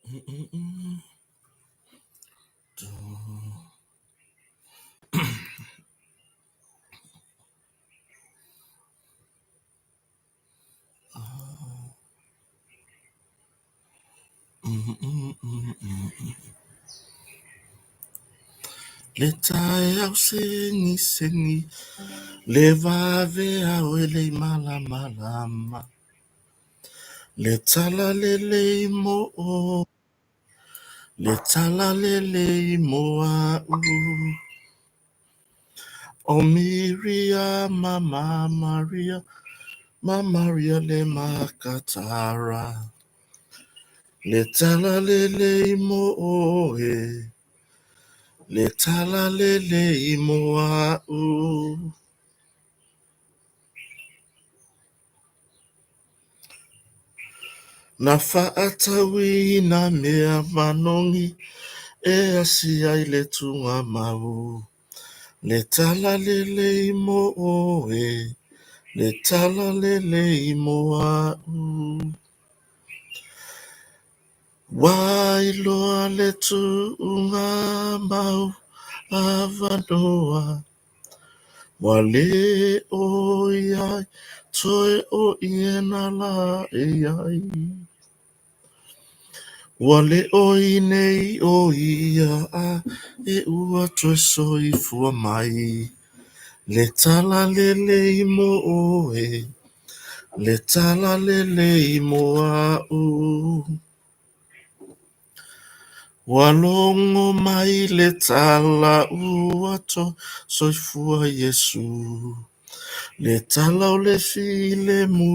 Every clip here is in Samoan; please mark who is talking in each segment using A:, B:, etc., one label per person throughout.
A: Le taeao segisegi, le vaveao e le i malamalama, le talalelei mo oe, le talalelei mo a'u. O Miriama ma Maria, ma Maria le Makatara, le talalelei mo oe, le talalelei mo a'u. Na fa'atauina mea manogi e asi ai le tugamau, le talalelei mo oe, le talalelei mo a'u. Ua iloa le tuugamau avanoa, ua le o i ai toe o iena la e i ai. Ua le o i nei o ia a e ua toe soifua mai. Le talalelei mo oe, le talalelei mo a'u. Ua logo mai le tala ua toe soifua Iesu. Le tala o le filemu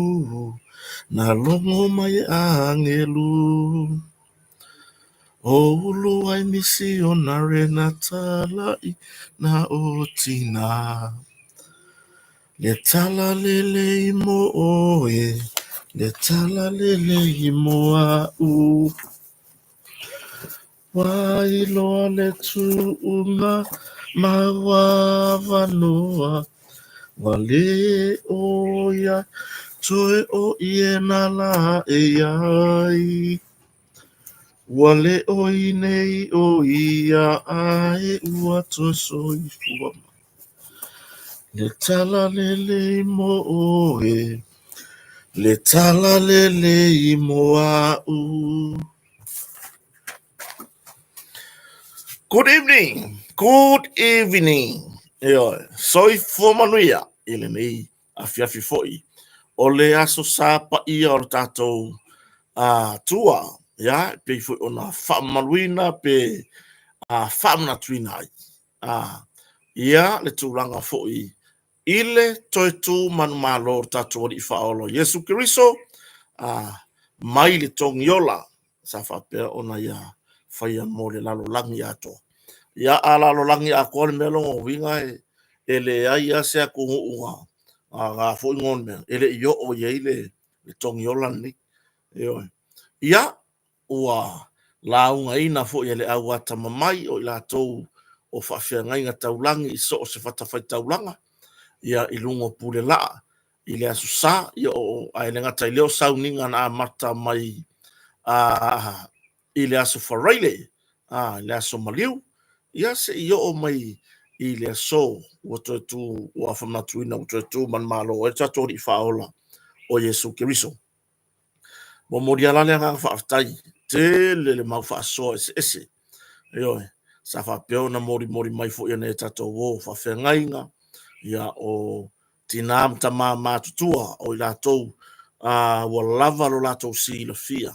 A: na logo mai e agelu. O ulu ai misionare na talaiina o tina. Le talalelei mo oe, le talalelei mo a'u. Ua iloa le tuugamau avanoa, ua le o i ai toe o iena la e i ai. Ua le o i nei o ia a e ua toe soifua mai. Le talalelei mo oe, le talalelei mo a'u. Good evening, good evening. Ioe, soifua manuia i lenei afiafi foi. O le aso sa paia o le tatou tua, ia, pei foi ona faamamaluina pe faamanatuina ai. Ia, le tulaga foi i le toe tu manumalo o le tatou Alii Faaola o Iesu Keriso, mai le togiola sa faapea ona ia faia mo le lalolagi atoa. Ia, a lalolagi atoa le mea lona uiga e leai lava se atunuu na foi mea e le i oo i ai le togiola lenei. Ioe. Ia, ua laugaina foi e le au atamamai o i latou o faafeagaiga taulagi i so o se fatafaitaulaga, ia, i luga o pule laa i le Aso Sa, ia, o, ae le gata i lea o sauniga na amata mai i le Aso Faraile, i le Aso Maliu, ia, se i oo mai i le aso ua toe tu, ua faamanatuina ua toe tu manumalo ai le tatou Alii Faaola o Iesu Keriso. Momoli lava la le agaga faafetai, tele le mau faasoa eseese. Ioe, sa faapea ona molimoli mai foi e nai a tatou uo faafeagaiga, ia, o tina ma tama matutua, o i latou ua lava lo latou silafia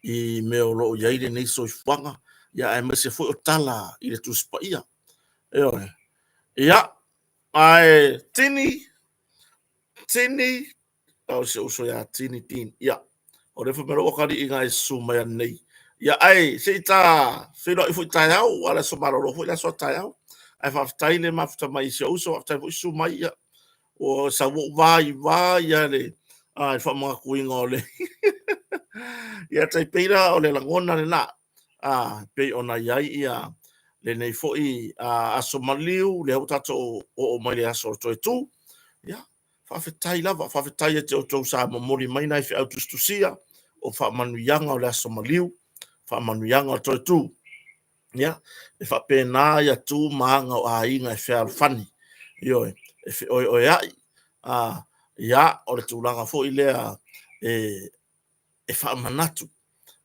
A: i mea o lo o i ai lenei soifuaga, ia, aemaise foi o tala i le Tusi Paia. Ioe. Ia, ae Tini, Tini, o si ou uso ia Tini Dean. Ia, o lea foi mai lou atalii na e susu mai ananei. Ia, ae se i ta feiloai foi taeao, aua o le aso malolo foi le aso a taeao. Ae faafetai le mafuta mai i si ou uso, faafetai foi susu mai. Ia, ua sau ou vaivai ia le faamanatuina o le ia tai pei la o le lagona lena. Pei ona i ai ia lenei foi aso maliu, lea ua tatou oo mai le aso o le toe tu. Ia, faafetai lava, faafetai ia te outou sa momoli mai nai feau tusitusia o faamanuiaga o le aso maliu. faamanuiaga o le toe tu. Ia, e faapena ia tu ma aga o aiga e fealofani, ioe, e feoeoeai. Ia, o le tulaga foi lea e faamanatu,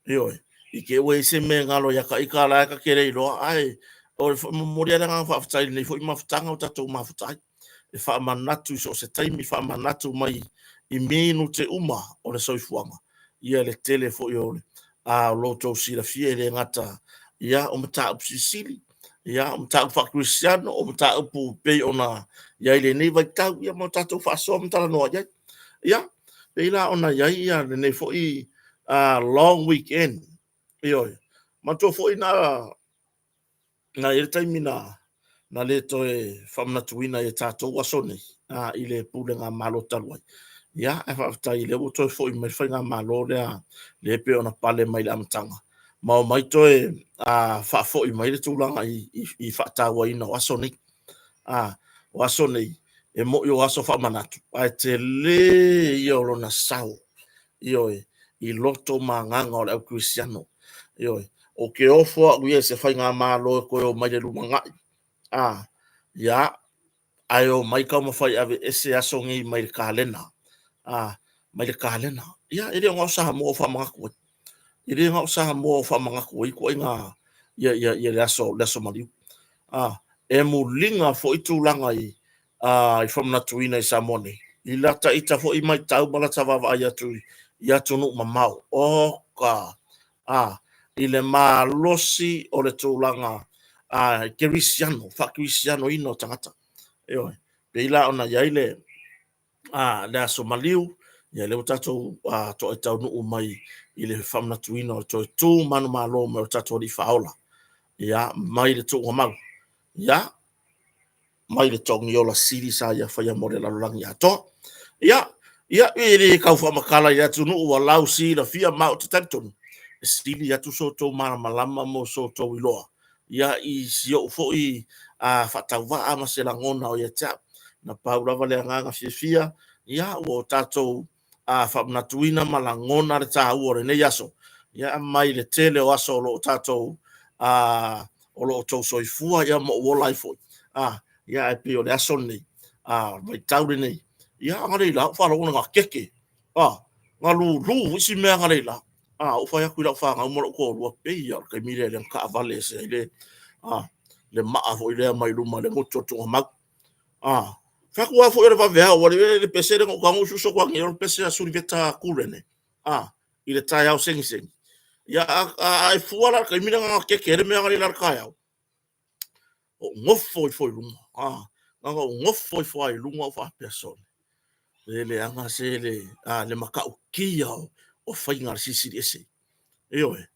A: ioe, i te i ua i ai se mea e galo ia ita la e ta te le iloa, ae o le momoli lava le agaga faafetai i lenei foi mafutaga ua tatou mafuta ai, e faamanatu i so o se taimi, faamanatu mai i minute uma o le soifuaga, ia le tele foi o lo outou silafia, e le gata ia o mataupu silisili, ia o mataupu faakerisiano, o mataupu e pei ona i ai i lenei vaitau, ia ma tatou faasoa ma talanoa i ai. Ia, e pei la ona i ai lenei foi long weekend, ioe. Manatua foi na i ai le taimi na le toe faamanatuina ai e tatou aso nei i le pulega malo talu ai, ia ae faafetai o lea ua toe foi mai le faigamalo lea e pei ona pale mai i le amataga, ma omai toe faafoi mai le tulaga i le faatauaina o aso nei. O aso nei, e moni o aso faamanatu, ae tele ia o lona sao, ioe, i loto ma agaga o le au kerisiano. Ioe. Ou te ofo au ia i se faigamalo e toe omai i le lumanai. Ia, ae omai taumafai e aveese aso nei mai le kalena, mai le kalena. Ia, e le na o Samoa ua faamanatu ai. E le na o Samoa ua faamanatu ai ituaiga le aso maliu. E muliga foi tulaga i faamanatuina i Samoa nei, i lata ita foi matau ma lata vaavaai atu i atunuu mamao, oka, i le malosi o le tulaga kerisiano, faakerisianoina o tagata. Ioe. Pei la ona i ai le aso maliu, ia lea ua tatou toai taunuu mai i le faamanatuina o le toe tu manumalo mai o le tatou Alii Faaola, ia, mai le tuugamau, ia, mai le togiola sili sa ia faia mo le lalolagi atoa. Ia, e le tau faamatala i le atunuu ua lausilafia, ma ou te talitonu, e sili atu so outou malamalama ma so outou iloa i si ou foi faatauvaa ma se lagona o ia te au. Na pau lava le agaga fiafia, ia ua tatou faamanatuina ma lagona le taua o lenei aso, mai le tele o aso o lo o tatou o lo o outou soifua ma ou ola ai foi, ia ae pei o le aso lenei, vaitau lenei, ia analeila ou faalogo na keke, na lulu foi si mea analeila. Ou fai atu i lau fanau ma lou toalua, pei lava o le taimi lea na taavale ese ai le maa foi lea mai luma i le gutu o le tuugamau. Fai atu foi o le vaveao, aua o le pese lea na ou tago usuusu atu nei, o le pese a Suliveta Kurene i le taeao segisegi. Ia, a e fua la i le taimi lea na keke ai le mea analeila i le taeao, ou nofo ifo i luga, na ona ou nofo ifo lava i luga ou faapea, sole, e leaga se le matautia o faiga a le Silisili Ese. Ioe.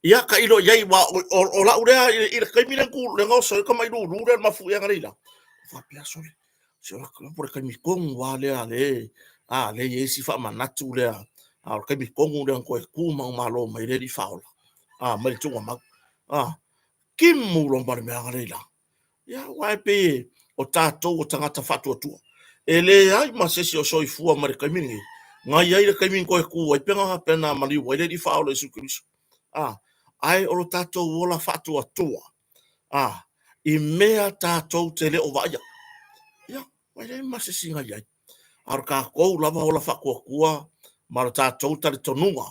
A: Ia tailo i ai, aua o lau lea, i le taimi lea na oso ai le tamai lulu lea i le mafuie analeila, ou faapea, sole, se po o le taimi tonu lava lea o lea e i ai si faamanatu lea, a o le taimi tonu lea na toe tu manumalo mai ai le Alii Faaola mai le tuugamau. Timu loa ma le mea analeila. Ia, aua e pei o tatou o tagata faatuatua. E leai ma se isi o soifua mai le taimi lenei na i ai le taimi na toe tu ai pe na maliu ai le Alii Faaola Iesu Keriso. Ae o lo tatou ola faatuatua i mea tatou te le o vaaia. Ia, e leai ma se isi na i ai. A o le tatou lava ola faatuatua ma lo tatou talitonuga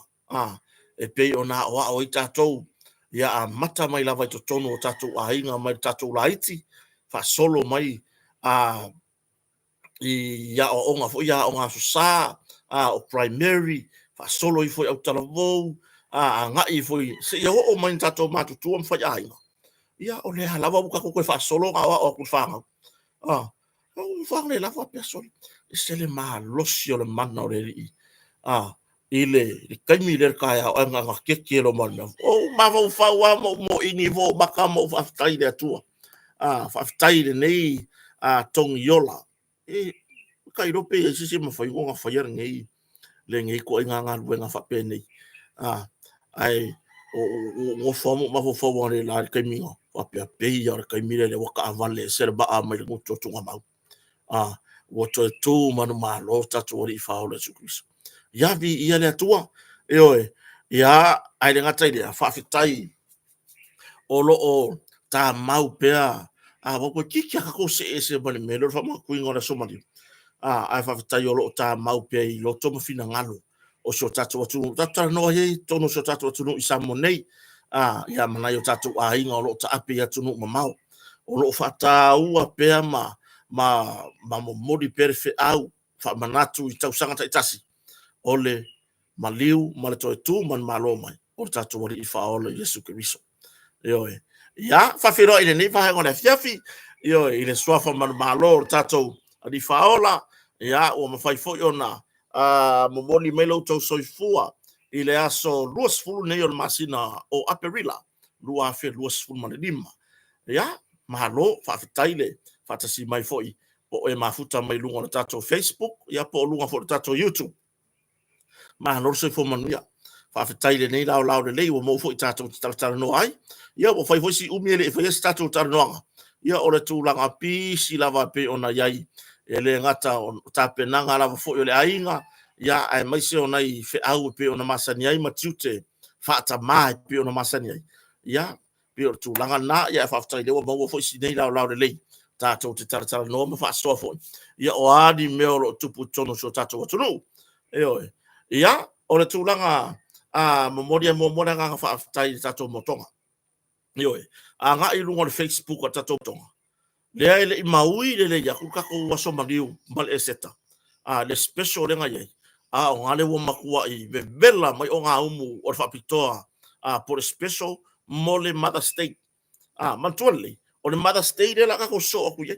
A: e pei ona aoao ai tatou, ia amata mai lava i totonu o tatou aiga mai le tatou laiti, faasolo mai i aoaoga foi ia Aoga Aso Sa, o Primary, faasolo ifo i autalavou, agai ifo seia oo mai ina tatou matutua ma faiaiga. Ia, o lea lava ua tatou toe faasolo ona aoao atu i le fanau. Ou nofo analeila faapea, sole, e ese le malosi o le mana o le Alii i le taimi lea i le taeao, ae na ona keke loa ma le mea. Ou mafaufau lava ma ou moini ifo ou maka ma ou faafetai i le Atua. Faafetai i lenei togiola. E tailo pe i ai se isi e mafai ona faia lenei ituaiga galuega faapenei. Ae ua ou nofo lava ma ou mafaufau analeila i le taimi na faapea, pei lava o le taimi lea ua taavale ese le vaa mai le gutu o tuugamau. Ua toe tu manumalo le tatou Alii Faaola Iesu Keriso. Ia viia le Atua. Ioe. Ia, ae le gata i lea, faafetai o lo o tamau pea a ua toeitiiti lava tatou see ese ma le mea lea o le faamanatuina o le Aso Maliu, ae faafetai o lo o tamau pea i loto ma finagalo o si o tatou atunuu. Tatou talanoa ia i totonu o si o tatou atunuu i Samoa nei, ia ma nai o tatou aiga o lo o taape i atunuu mamao. O lo o faataua pea ma momoli pea le feau faamanatu i tausaga taitasi o le maliu ma le toe tu manumalo mai o le tatou Alii Faaola Iesu Keriso. Ioe. Ia, faafeiloai i lenei vaega o le afiafi, ioe, i le suafa manumalo o le tatou Alii Faaola, ia, ua mafai foi ona momoli mai lo outou soifua i le aso 20 lenei o le masina o Aperila 2025. Ia, malo faafetai le faatasi mai foi po o e mafuta mai luga o le tatou Facebook, ia po o luga foi o le tatou YouTube. Malo le soifua manuia. Faafetai i lenei laolao lelei ua maua foi tatou te talatalanoa ai. Ia ua fai foi si umi e le i faia se tatou talanoaga. Ia o le tulaga pisi lava e pei ona i ai, e le gata o tapenaga lava foi o le aiga, ia aemaise o nai feau e pei ona masani ai ma tiute faatama e pei ona masani ai. Ia, pei o le tulaga lena, ae faafetai o lea ua maua foi si nei laolao lelei tatou te talatalanoa ma faasoa foi, ia o a ni mea o lo o tupu i totonu o si o tatou atunuu. Ioe. Ia, o le tulaga momoli muamua le agaga faafetai i le tatou motoga. Ioe. Agai i luga o le Facebook a le tatou motoga, lea e le i maui lelei atu le tatou aso maliu ma le Eseta, le special lea na i ai, a o lea ua matuai vevela mai ogaumu o le faapitoa po o le special mo le Mother's Day. Manatua lelei, o le Mother's Day lea o le a tatou sosoo atu i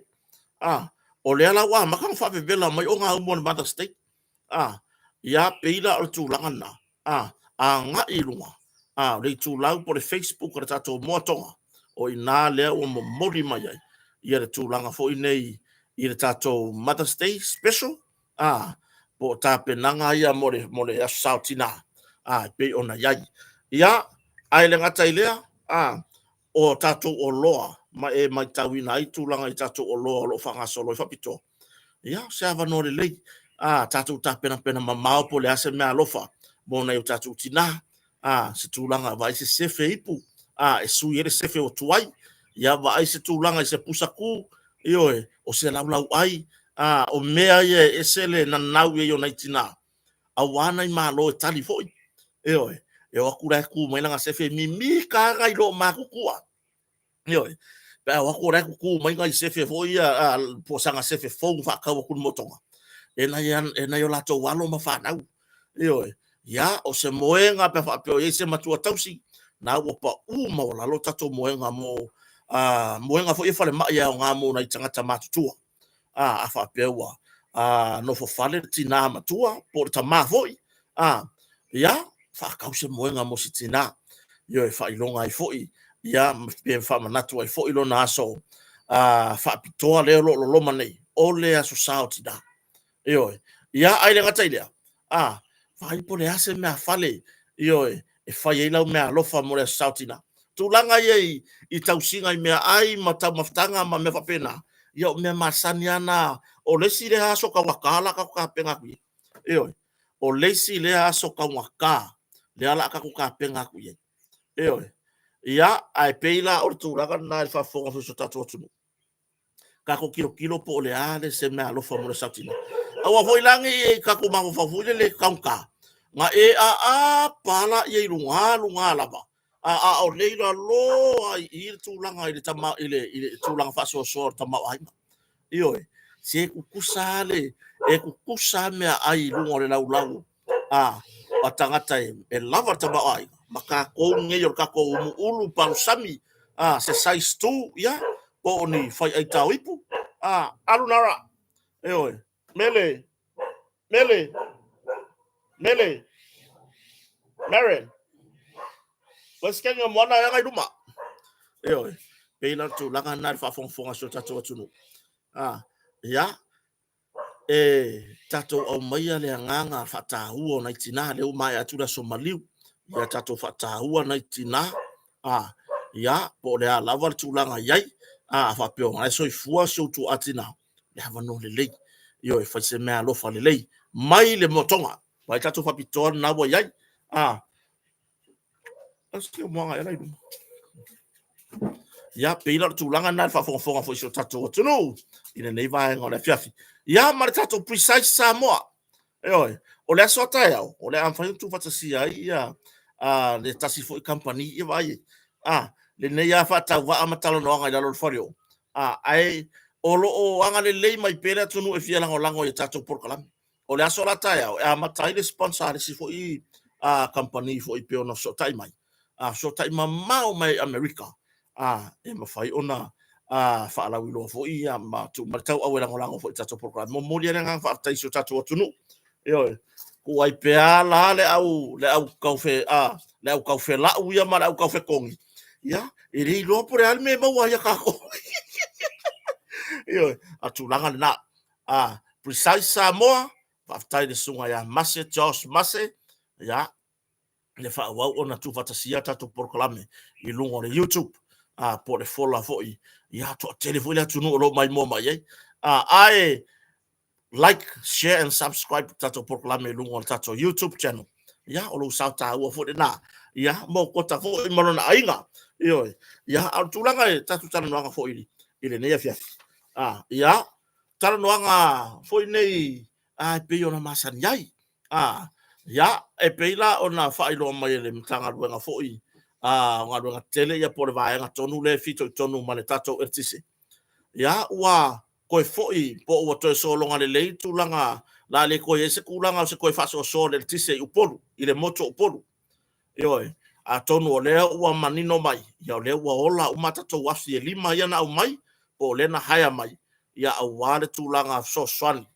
A: ai. O lea la ua amata ona faavevela mai ogaumu o le Mother's Day. Ia, pei la o le tulaga lena, agai i luga o le itulau po o le Facebook a le tatou Moa Toga, o i ina lea ua momoli mai ai ia le tulaga foi nei i le tatou Mother's Day special, po o tapenaga ia mo le Aso Sa o Tina e pei ona i ai. Ia, ae le gata i lea, o tatou oloa ma e matauina ai tulaga i tatou oloa o lo o faagasolo ai faapitoa, ia, o se avanoa lelei tatou tapenapena mamao po o le a se meaalofa mo nai o tatou tina, se tulaga, vaai se sefe ipu e sui ai le sefe ua tuai, ia vaai se tulaga i se pusatu, ioe, o se laulauai, o mea ia e ese le nanau i ai o nai tina, aua nai malo e tali foi. Ioe, e o atu la e tu mai lana sefe, e mimita lava nai loomatutua. Ioe, pe a o atu o la e tutu mai nai sefe foi ia, po o sana sefe fou na faatau atu i le motoga, e nai o latou alo ma fanau. Ioe, ia, o se moega pe a faapea o i ai se matua tausi, na ua pau maualalo tatou moega mo moega foi ia falemai e aoga mo nai tagata matutua. A faapea ua nofofale le tina matua po o le tama foi, ia faatau se moega mo se tina, ioe, faailoga ai foi pe faamanatu ai foi lona aso faapitoa lea o lo o loloma nei, o le Aso Sa o Tina. Ioe. Ia, ae le gata i lea, vaai po o le a se meafale, ioe, e fai ai lau meaalofa mo le Aso Sa o Tina. Tulaga ia i tausiga i meaai ma taumafataga ma mea faapena, ia o mea masani lava na. O le isi lea aso taugata la a tatou tapena atu i ai. Ioe. O le isi lea aso taugata lea o le a tatou tapena atu i ai. Ioe. Ia, ae pei la o le tulaga lena i le faafofoga foi a si o tatou atunuu, tatou tilotilo po o le a se meaalofa mo le Aso Sa o Tina. Aua foi la ne i tatou mafaufau foi lele i taugata, ona e aapa lea i luga luga lava, a o lea e i lalo lava i i le tulaga i le tulaga faasoasoa o le tamaoaiga. Ioe, se e tutusa lava meaai i luga o le laulau a tagata e lava le tamaoaiga ma tatou nei o le tatou umuulu palusami, se size 2, ia, po o ni fai aitao ipu. Alu Nara, ioe, Mele, Mele, Mele, Maren, West Kenya moana e aga i luma. Ioe, pei la o le tulaga lena i le faafogafoga a si o tatou atunuu. Ia, e tatou aumaia le agaga faataua o nai tina, lea ua maea atu le aso maliu, ia tatou faataua nai tina, ia, po o le a lava le tulaga i ai, a faapea o la e soifua si ou tuaa tina, le avanoa lelei, ioe, fai se meaalofa lelei mai le motoga. Vaai tatou faapitoa lena ua i ai. Asi o moanga e lai luma. Ia, pei la o le tulaga lena i le faafogafoga foi i si o tatou atunuu i lenei vaega o le afiafi. Ia, ma le tatou Precise Samoa. Ioe, o le aso a taeao, o le a mafai ona tuufaatasia ai ia le tasi foi kamupani, ia vaai i ai. A, lenei lava faatauvaa ma talanoaga i lalo o le faleoo, ae o lo o agalelei mai pea le atunuu e fia lagolago i a tatou polokalame. O le aso la taeao e amata ai le sponsor a le isi foi kamupani foi pei ona fesootai mai, fesootai mamao mai Amerika, e mafai ona faalauiloa foi ma tuu mai le tauau e lagolago foi i le tatou polokalame. E momoli ai le agaga faafetai i si o tatou atunuu. Ioe, tuu ai pea la le au taufelau ia ma le au taufetogi, ia, e le iloa po o le a le mea e maua ai ia tatou. Ioe, a o le tulaga lena. Precise Samoa, faafetai i le susuga ia Mase Josh Mase, ia, ia faaauau ona tuufaatasia a tatou polokalame i luga o le YouTube po o le fola foi, ia toatele foi le atunuu o lo o maimoa mai ai. Ae like, share and subscribe i le tatou polokalame i luga o le tatou YouTube channel. Ia, o lou sao taua foi lena, ia, mo Kota foi ma lona aiga. Ioe. Ia, a o le tulaga i tatou talanoaga foi i lenei afiafi, ia, talanoaga foi nei e pei ona masani ai. Ia, e pei la ona faailoa mai e le Matagaluega foi o Galuega Tetele ia po o le vaega tonu lea e fitoitonu ma le tatou eletise, ia ua toe foi po ua toe sologa lelei le tulaga, o le a le toe i ai se tulaga o se toe faasoasoa o le eletise i Upolu, i le motu o Upolu. Ioe, atonu o lea ua manino mai, ia o lea ua ola uma a tatou afi e 5 ia na aumai, po o lea na hire mai, ia aua le tulaga fesoasoani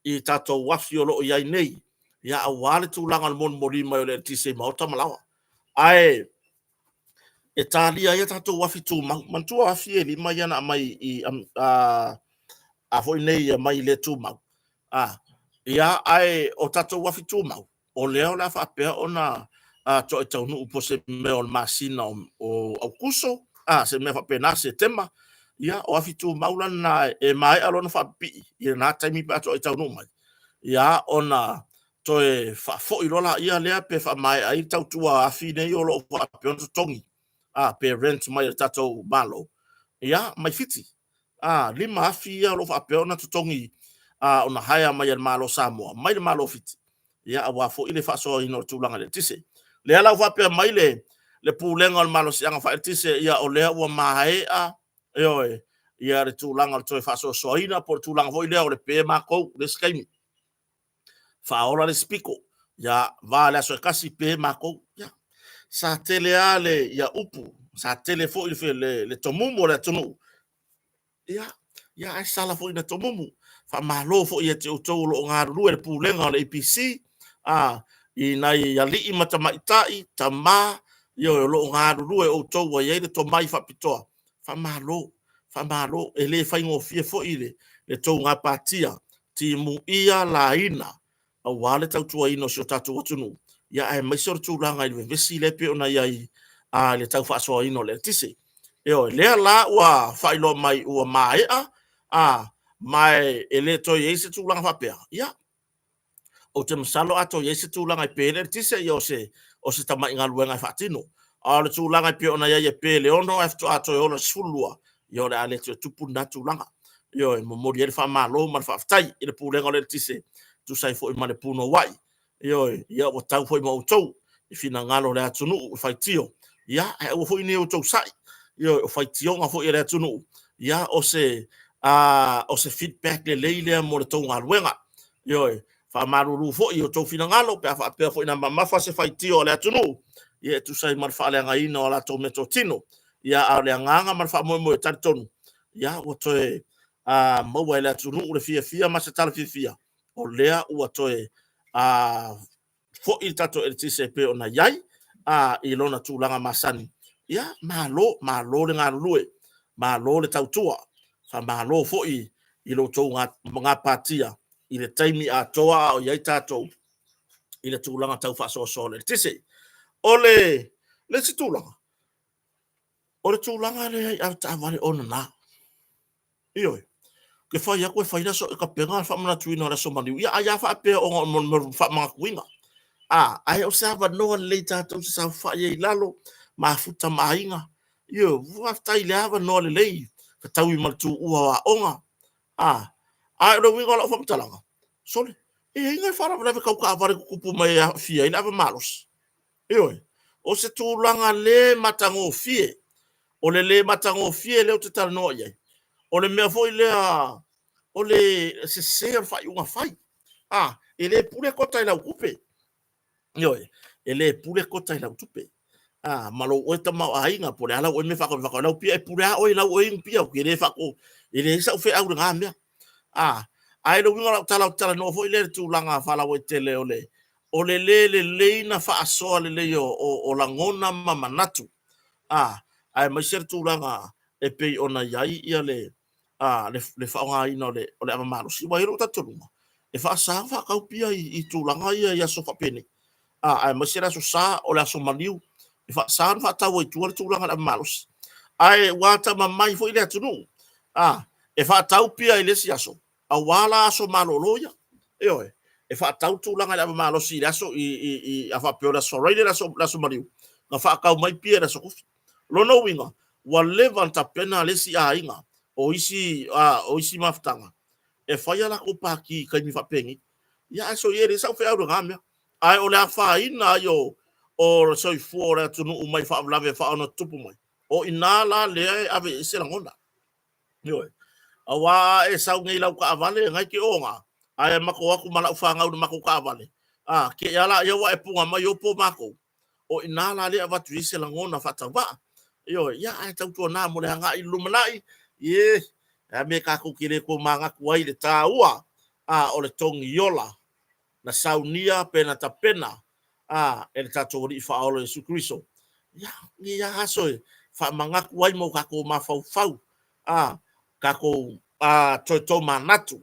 A: i tatou afi o lo o i ai nei, ia aua le tulaga o le molimoli mai o le eletise i maota ma laoa. Ae e talia ai a tatou afi tumau. Manatua afi e 5 ia na aumai i a foi nei mai le tumau. Ia, ae o tatou afi tumau, o lea o le a faapea ona toe taunuu po o se mea o le masina o Aokuso, se mea faapena, Setema. Ia, o afi tumau la na e maea loa ona faapipii i lena taimi pe a toe taunuu mai, ia ona toe faafoi loa lea pe faamaea ai le tautua afi nei o lo o faapea ona totogi pe rent mai e le tatou Malo, ia, mai Fiti. 5 afi ia o lo o faapea ona totogi ona hire mai e le Malo o Samoa mai le Malo o Fiti, ia aua foi le faasoaina o le tulaga i le eletise. Lea la ua faapea mai le Pulega o le Malosiaga Faaeletise, ia o lea ua maea, ioe, ia le tulaga o le toe faasoasoaina po o le tulaga foi lea o le pe matou i le isi taimi, faaola le isi pito, ia va o le aso e tasi pe matou. Ia, sa tele lava le upu, sa tele foi le tomumu o le atunuu, ia ae sala foi ina tomumu. Faamalo foi ia te outou o lo o galulue i le Pulega o le EPC, i nai alii ma tamaitai, tama, ioe, o lo o galulue, o outou ua i ai le tomai faapitoa. Faamalo, faamalo. E le faigofie foi le tou gapatia, timuia laina aua le tautuaina o si o tatou atunuu, aemaise o le tulaga i le vevesi lea e pei ona i ai i le tau faasoaina o le eletise. Ioe, lea la ua faailoa mai ua maea, ma e le toe i ai se tulaga faapea. Ia, ou te masalo a toe i ai se tulaga e pe ai le eletise, ia o se tamai galuega e faatino. A o le tulaga e pei ona i ai e pe i le 6 ae faatoa toe ola i le 12, ia o le a le toe tupu lena tulaga. Ioe, e momoli ai le faamalo ma le faafetai i le Pulega o le Eletise e tusa ai foi ma le punouai. Ioe, ia ua tau foi ma outou i finagalo o le atunuu i faitio, ia ae aua foi ne i outou sai. Ioe, o faitioga foi a le atunuu, ia o se feedback lelei lea mo le tou galuega. Ioe, faamalulu foi i outou finagalo pe a faapea foi na mamafa se faitio a le atunuu, ia e tusa ai ma le faaleagaina o a latou meatotino. Ia a o le agaga ma le faamoemoe, e talitonu, ia ua toe maua e le atunuu le fiafia ma se tala fiafia, o lea ua toe foi le tatou eletise e pei ona i ai i lona tulaga masani. Ia, malo, malo le galulue, malo le tautua, faamalo foi i lo outou gapatia i le taimi atoa a o i ai tatou i le tulaga tau faasoasoa o le eletise. O le isi tulaga, o le tulaga lea i avetaavale onana. Ioe. Ou te fai atu e fai le aso, e tapena le faamanatuina o le aso maliu. Ia ai lava faapea ona o le faamanatuina. Ae o se avanoa lelei tatou te saofai ai i lalo, mafuta ma aiga. Ioe, faafetai i lea avanoa lelei, fetaui ma le tuua o aoga. Ae o le uiga o lau faamatalaga, sole, e i ai nai faalavelave tau taavale e tutupu mai e aafia ai le ava malosi. Ioe, o se tulaga le matagofie. O le le matagofie lea ou te talanoa i ai, o le mea foi lea o le sese o le faaiuga fai. E le pule Kota i lau tupe. Ioe, e le pule Kota i lau tupe. Ma lou oe tamaoaiga po o le a lau oe mea e faatau ai lau pia, e pule lava oe i lau oe inu pia, ou te le faatu, e leai sau feau i lena mea. Ae o le uiga o lau tala, ou te talanoa foi lea i le tulaga faalauaitele o le le lelei ona faasoa lelei o lagona ma manatu, aemaise le tulaga e pei ona i ai le faaaogaina o le ava malosi. Aua e i ai lou talitonuga, e faasa ona faatau pia i tulaga ia i aso faapenei, aemaise le Aso Sa o le aso maliu, e faasa ona faatau ai i tua le tulaga o le ava malosi. Ae ua atamamai foi le atunuu, e faatau pia i le isi aso, aua la aso malolo ia. Ioe. E faatau tulaga i le ava malosi i le aso, a faapea o le Aso Faraile le aso maliu, na faatau mai pia i le Aso Tofi. O lona uiga, ua leva ona tapena le isi aiga, o isi mafutaga e fai a latou pati i taimi faapenei. Ia ae soia e leai sau feau i lena mea. Ae o le afaina ai o le soifua o le atunuu mai faalavelave faaonaotupu mai, o i ina la lea e ave i ai se lagona. Ioe. Aua a e sau nei i lau taavale, o lena e te oga, ae matou o atu ma lau fanau i le matou taavale, te i lava lea ua e puna mai opo matou. O i ina la lea e avatu ai se lagona faatauvaa. Ioe. Ia, ae tautuana mo le agai i le lumanai, ie, o le a le mea tatou te le tomanatu ai i le taua o le togiola na saunia pe na tapena e le tatou Alii Faaola o Iesu Keriso. Ia, lenei lava aso e faamanatu ai ma o tatou mafaufau, tatou toe tomanatu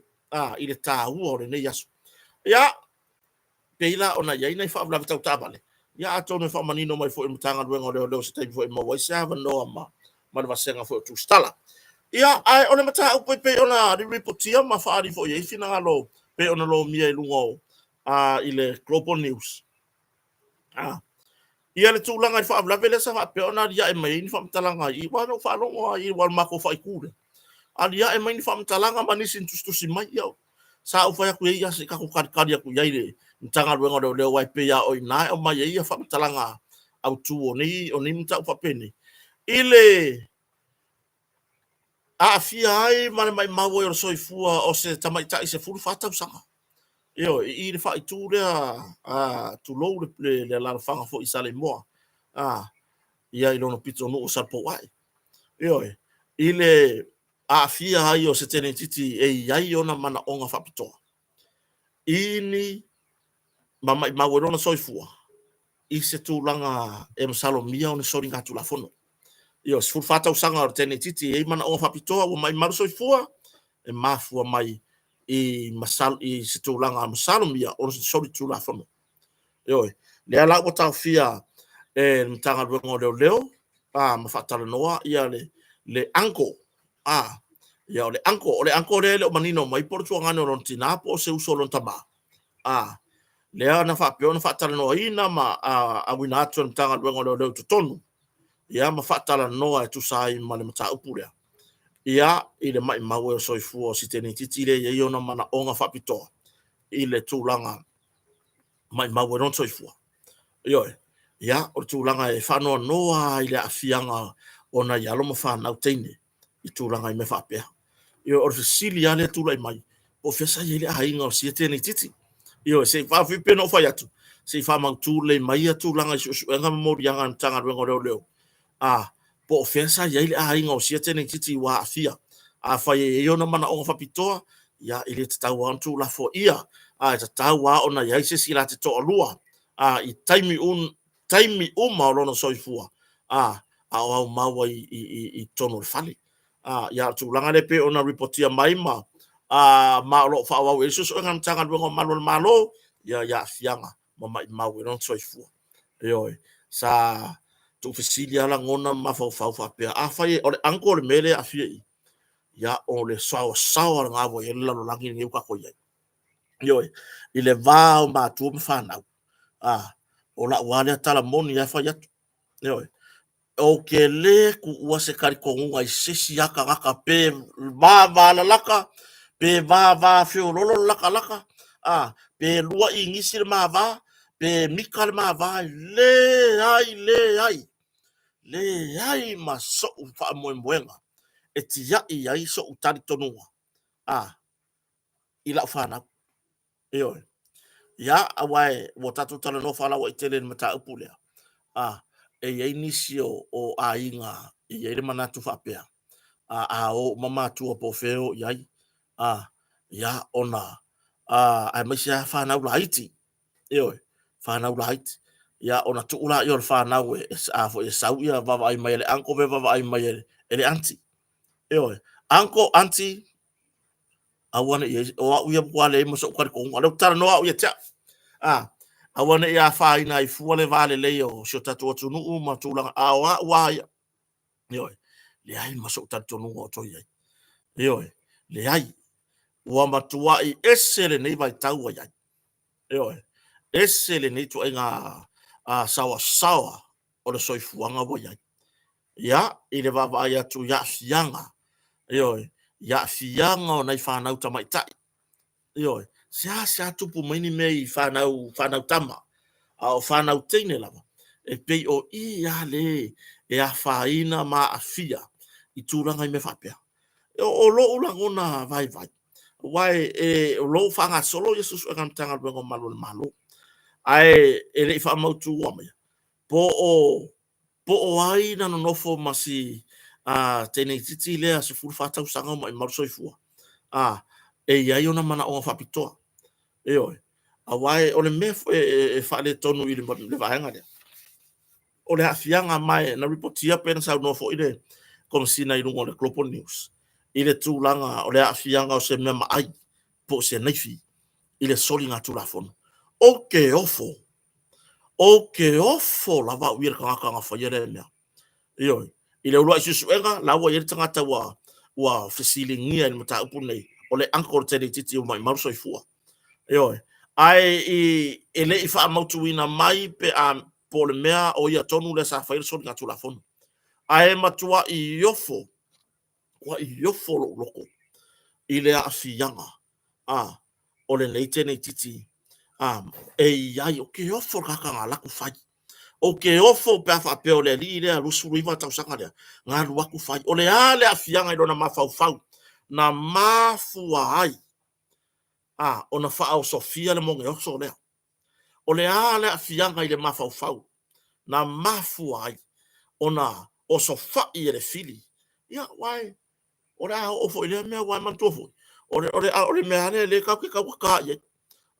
A: i le taua o lenei aso. Ia, pei la ona i ai nai faalavelave tau taavale, ia atonu e faamanino mai foi e le Matagaluega o Leoleo i se taimi foi e maua ai se avanoa ma le vasega foi o Tusitala. Ia, ae o le mataupu e pei ona ripotia ma faaali foi i ai finagalo pei ona lomia i luga o i le Global News, ia le tulaga i le faalavelave lea sa faapea ona aliae mai ai ni faamatalaga i aua na ou faalogo lava i aua o le matou faaitu lea, aliae mai ni faamatalaga ma nisi na tusitusi mai. Ia, sa ou fai atu i ai, ia se i tatou talitali atu i ai i le Matagaluega o Leoleo aua e pei lava o i ina e aumai ai faamatalaga autu o nei mataupu faapenei, i le aafia ai ma le maumau ai o le soifua o se tamaitai 14 tausaga. Ioe, i i le faaitu lea, tulou le alaalafaga foi i Saleimoa, ia i lona pitonuu o Salepouae. Ioe, i le aafia ai o se teineitiiti e i ai ona manaoga faapitoa i ni ma maumau ai lona soifua i se tulaga e masalomia ona soligatulafono. Ioe, 14 tausaga o le teineitiiti e i ai manaoga faapitoa ua maumau le soifua, e mafua mai i se tulaga masalomia o se solitulafono. Ioe, lea la ua taofia e le Matagaluega o Leoleo ma faatalanoa le uncle, ia o le uncle, o le uncle lea e le o manino mai po o le tuagane o lona tina po o se uso o lona tama. Lea na faapea ona faatalanoaina ma auina atu e le Matagaluega o Leoleo i totonu, ia ma faatalanoa e tusa ai ma le mataupu lea, ia, i le maumau ai o le soifua o si teineitiiti lea e i ai ona manaoga faapitoa i le tulaga maumau ai lona soifua. Ioe. Ia, o le tulaga e faanoanoa lava i le aafiaga o nai alo ma fanau teine i tulaga i mea faapea. Ioe, o le fesili lava lea e tulai mai, po o fea sa i ai le aiga o sia teineitiiti? Ioe, se i pei ona ou fai atu, se i faamautu lelei mai ia tulaga i suesuega ma moliaga a le Matagaluega o Leoleo, po o fea sa i ai le aiga o sia teineitiiti ua aafia. Afai e i ai ona manaoga faapitoa, ia e le tatau lava ona tuulafoaia, ae tatau lava ona i ai se isi la te toalua i taimi uma o lona soifua a o aumau ai i totonu o le fale. Ia, o le tulaga lea pei ona ripotia mai ma o lo o faaauau i ai suesuega a le Matagaluega o Malu o le Malo i aafiaga ma maumau ai lona soifua. Ioe, sa tuufesili lava lagona ma mafaufau faapea, afai o le uncle le mea lea e aafia i i, ia o le saoasaoa lena ua i ai le lalolagi lenei ua tatou i ai. Ioe, i le va o matua ma fanau. O la'u lava lea tala moni lava e fai atu. Ioe. Ou te lē tuua se talitonuga i se isi lava tagata pe vava lalata, pe vava feololo le latalata, pe lua inisi le mava, pe mita le mava, e leai, leai, leai ma so'u faamoemoega e tia'i ai so'u talitonuga i la'u fanau. Ioe. Ia, aua e, ua tatou talanoa faalauaitele i le mataupu lea, e i ai nisi o, o aiga e i ai le manatu faapea, a, a o uma matua po o fea e o i ai, a, ia, ona, a, aemaise lava fanau laiti, ioe, fanau laiti. Ia, ona tuu laia o le fanau e, a foi e sau ia vaavaai mai e le uncle pe vaavaai mai e le aunty. Ioe, uncle, aunty, aua ne i ai, o au ia matua leai ma so'u talitonuga, o lea ou te talanoa au ia te au, aua ne i afaina ai fua le va lelei o si o tatou atunuu ma tulaga, a o au lava ia, ioe, leai ma so'u talitonuga o toe i ai, ioe, leai, ua matuai ese lenei vaitau ua i ai, ioe, ese lenei ituaiga saoasaoa o le soifuaga ua i ai. Ia, i le vaavaai atu i aafiaga, ioe, i aafiaga o nai fanau tamaitai, ioe, seasea tupu mai ni mea i fanau, fanau tama, a o fanau teine lava, e pei o i lava le e afaina ma aafia i tulaga i mea faapea. O lou lagona vaivai, aua e, o lo o faagasolo ia suesuega a le Matagaluega o Malu o le Malo, ae e le i faamautuina maia po o po o ai na nonofo ma si teineitiiti lea 14 tausaga o maimau le soifua, e i ai ona manaoga faapitoa. Ioe. Aua o le mea foi e faaletonu i le vaega lea, o le aafiaga ma e na ripotia pe na saunoa foi le Komesina i luga o le Global News i le tulaga o le aafiaga o se mea maai po o se naifi i le soligatulafono. Ou te ofo, ou te ofo lava au ia i le tagata na faia lea mea. Ioe. I le uluai suesuega, la ua i ai le tagata ua ua fesiligia i le mataupu lenei, o le uncle o le teineitiiti ua maimau le soifua. Ioe. Ae i, e le i faamautuina mai pe a po o le mea o ia tonu lea sa faia le soligatulafono. Ae matuai ofo, matuai ofo lou loto i le aafiaga a o lenei teneititi a e i ai, ou te ofo i le tagata na alu atu fai. Ou te ofo pe a faapea o le alii lea 29 tausaga lea na alu atu fai. O le a le aafiaga i lona mafaufau na mafua ai a ona faaosofia le mogeoso lea? O le a le aafiaga i le mafaufau na mafua ai ona osofai e le fili? Ia, aua o le a oo foi i lea mea, aua e manatua foi, o le, o le, o le mea lava lea lea tatou te taugata i ai.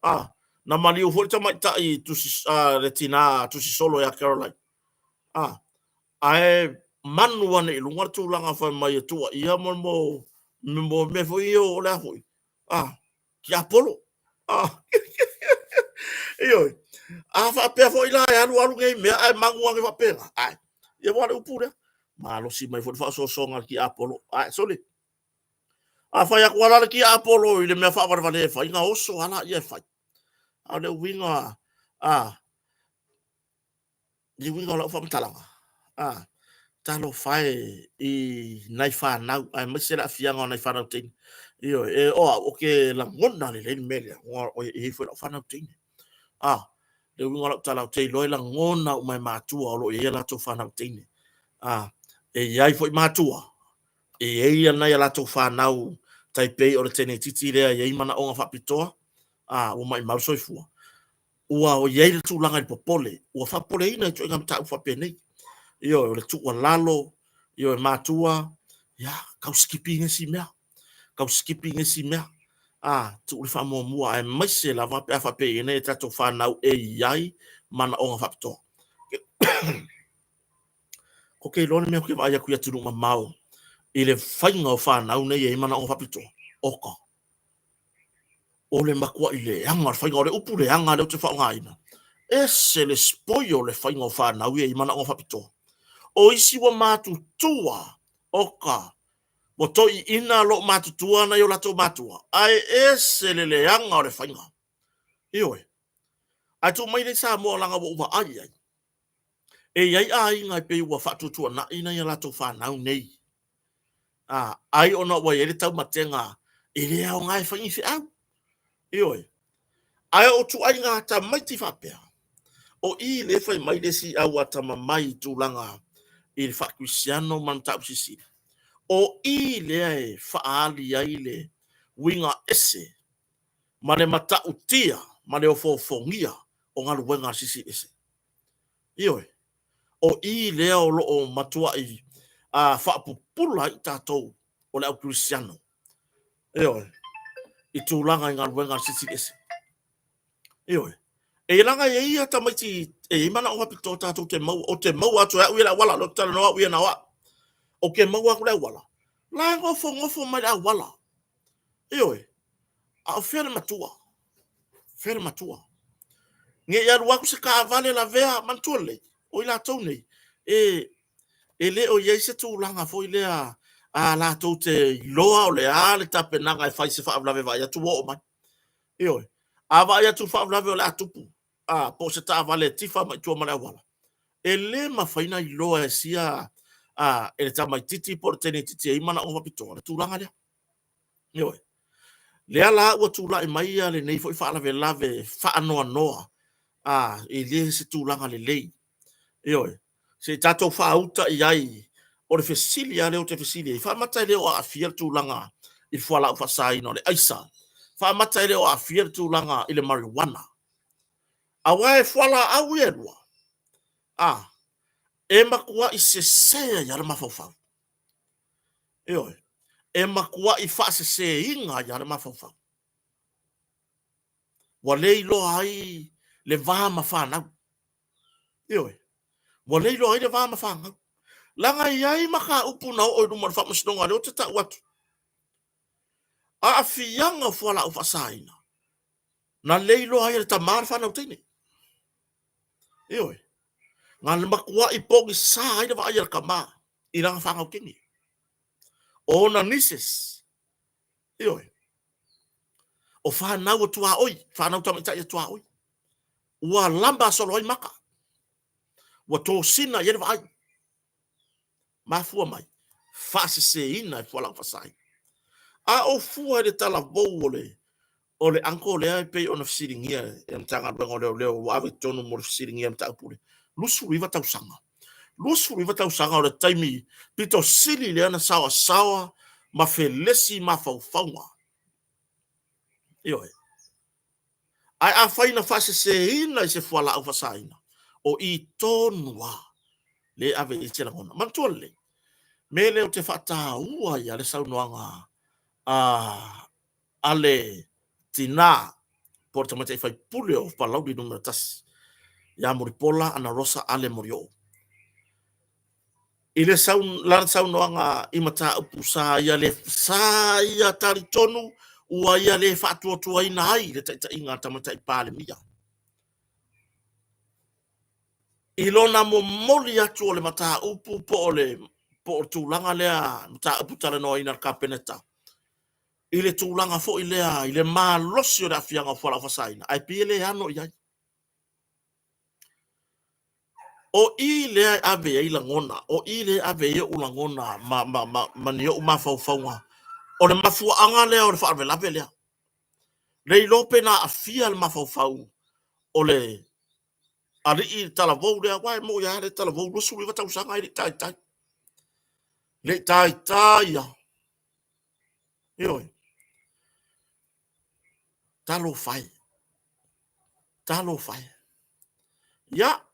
A: A, na maliu foi le tamaitai tusi, le tina tusi solo ia Caroline. A, ae manu ane i luga le tulaga fai mai e tuuaia mo, mo, mo mea foi ia o le a foi, a, tiapolo. A, ioe. A faapea foi la e alu alu nei mea ae manu ane faapena, ae, ia aua o le upu lea, malosi mai foi le faaosoosoga a le tiapolo. Ae, sole, a fai atu lava la le tiapolo i le mea faavalevalea e fai, ona oso lava lea e fai. A o le uiga, a, le uiga o lau faamatalaga, a, talofa e i nai fanau, aemaise le aafiaga o nai fanau teine. Ioe, e, o au, ou te lagona lelei le mea lea, aua e i ai foi lau fanau teine. A, le uiga o lau tala, ou te iloa e lagona uma e matua o lo o i ai a latou fanau teine. A, e i ai foi matua, e i ai nai a latou fanau tai pei o le teineitiiti lea e i ai manaoga faapitoa, a, ua maimau le soifua. Ua i ai le tulaga i le popole, ua faapopoleina i ituaiga mataupu faapenei. Ioe, o le tuualalo, ioe, matua, ia, tau sikipi nisi mea, tau sikipi nisi mea, a, tuu le faamuamua, aemaise lava pe a faapea e i ai nai a tatou fanau e i ai manaoga faapitoa. Ou te iloa le mea ou te vaai atu i atunuu mamao i le faiga o fanau nei e i ai manaoga faapitoa, oka, O le matuai leaga o le faiga, o le upu leaga lea ou te faaaogaina, ese le spoil o le faiga o fanau ia i manaoga faapitoa. O isi ua matutua, oka, ua toeaiina lo matutua nai o latou matua, ae ese le leaga o le faiga. Ioe. Ae tuu mai nei Samoa leaga ua ou vaai i ai, e i ai aiga e pei ua faatuatuanai nai a latou fanau nei, a, ai ona ua i ai le taumatega e le aoga e fai ni feau. Ioe. Ae o ituaiga tamaiti faapea, o i lea e fai mai le isi au atamamai i tulaga i le faakerisiano ma le mataupu silisili, o i lea e faaali ai le uiga ese ma le matautia ma le ofoofogia o galuega a le Silisili Ese. Ioe, o i lea o lo o matuai faapupula ai tatou o le au kerisiano. Ioe, i tulaga i galuega a le Silisili Ese. Ioe, e leaga e i ai ia tamaiti e i ai manaoga faapitoa tatou te maua, ou te maua atu e au ia le auala, o lea ou te talanoa au ia na o au. Ou te maua atu le auala, la e nofonofo mai le auala. Ioe, a o fea le matua? Fea le matua? Ne i alu atu se taavale lavea, manatua lelei, o i latou nei, e le o i ai se tulaga foi lea a latou te iloa o le a le tapenaga e fai i se faalavelave e vaai atu ua oo mai. Ioe. A vaai atu i le faalavelave o le a tupu, a, po o se taavale e tifa mai tua ma le auala, e le mafai ona iloa e sia a, e le tamaitiiti po o le teine itiiti e i ai manaoga faapitoa le tulaga lea. Ioe. Lea la ua tulai mai ia lenei foi faalavelave faanoanoa, a, e le o se tulaga lelei. Ioe. Se i tatou faauta i ai, o le fesili lava lea ou te fesili ai, faamata e le o aafia le tulaga i le fualaau faasaina o le aisa? Faamata e le o aafia le tulaga i le marijuana? Aua e fualaau ia e lua, a, e matuai sese ai lava le mafaufau. Ioe, e matuai faaseseina ai lava le mafaufau. Ua le iloa ai le va ma fanau. Ioe, ua le iloa ai le va ma fanau. Leaga e i ai mataupu na oo i luma o le faamasinoga, lea ou te tau atu, aafiaga o fualaau faasaina, na le iloa ai e le tama le fanau teine. Ioe, na matuai pogisa ai le vaai a le tama i lana fanau teine. O ona nieces, ioe, o fanau a tuaoi, fanau tamaitai a tuaoi, ua lama solo ai maka, ua tosina i ai le vaai. Mafua mai, faaseseina e fualaau faasaina. A ou fua i le talavou o le o le uncle lea e pei ona fesiligia e le Matagaluega o Leoleo ua ave i totonu mo le fesiligia o le mataupu lea, 29 tausaga. 29 tausaga o le taimi pito sili lea na saoasaoa ma felesi mafaufauga. Ioe. Ae afai na faaseseina i se fualaau faasaina, o i tonu lava lea e ave i ai se lagona. Manatua lelei, mea lea ou te faataua ai lava le saunoaga a a le tina po o le tamaitai faipule o Palauli Nu.1 ia Mulipola Anarosa Ale Molioo. I le sau, lana saunoaga i mataupu sa ia le, sa ia talitonu ua ia le faatuatuaina ai le taitaiga a le tamaitai Palemia. I lona momoli atu o le mataupu po o le, po o le tulaga lea mataupu talanoaina i le Kapeneta, i le tulaga foi lea i le malosi o le aafiaga o fualaau faasaina, ae pei e le ano i ai. O i lea e ave ai lagona, o i lea e ave ai ou lagona ma, ma, ma, ma ni ou mafaufauga, o le mafuaaga lea o le faalavelave lea. Le iloa pe na aafia le mafaufau o le alii talavou lea, aua e moni lava le talavou, 29 tausaga e le i taitai. Le i taitai lava. Ioe. Talofa e. Talofa e. Ia,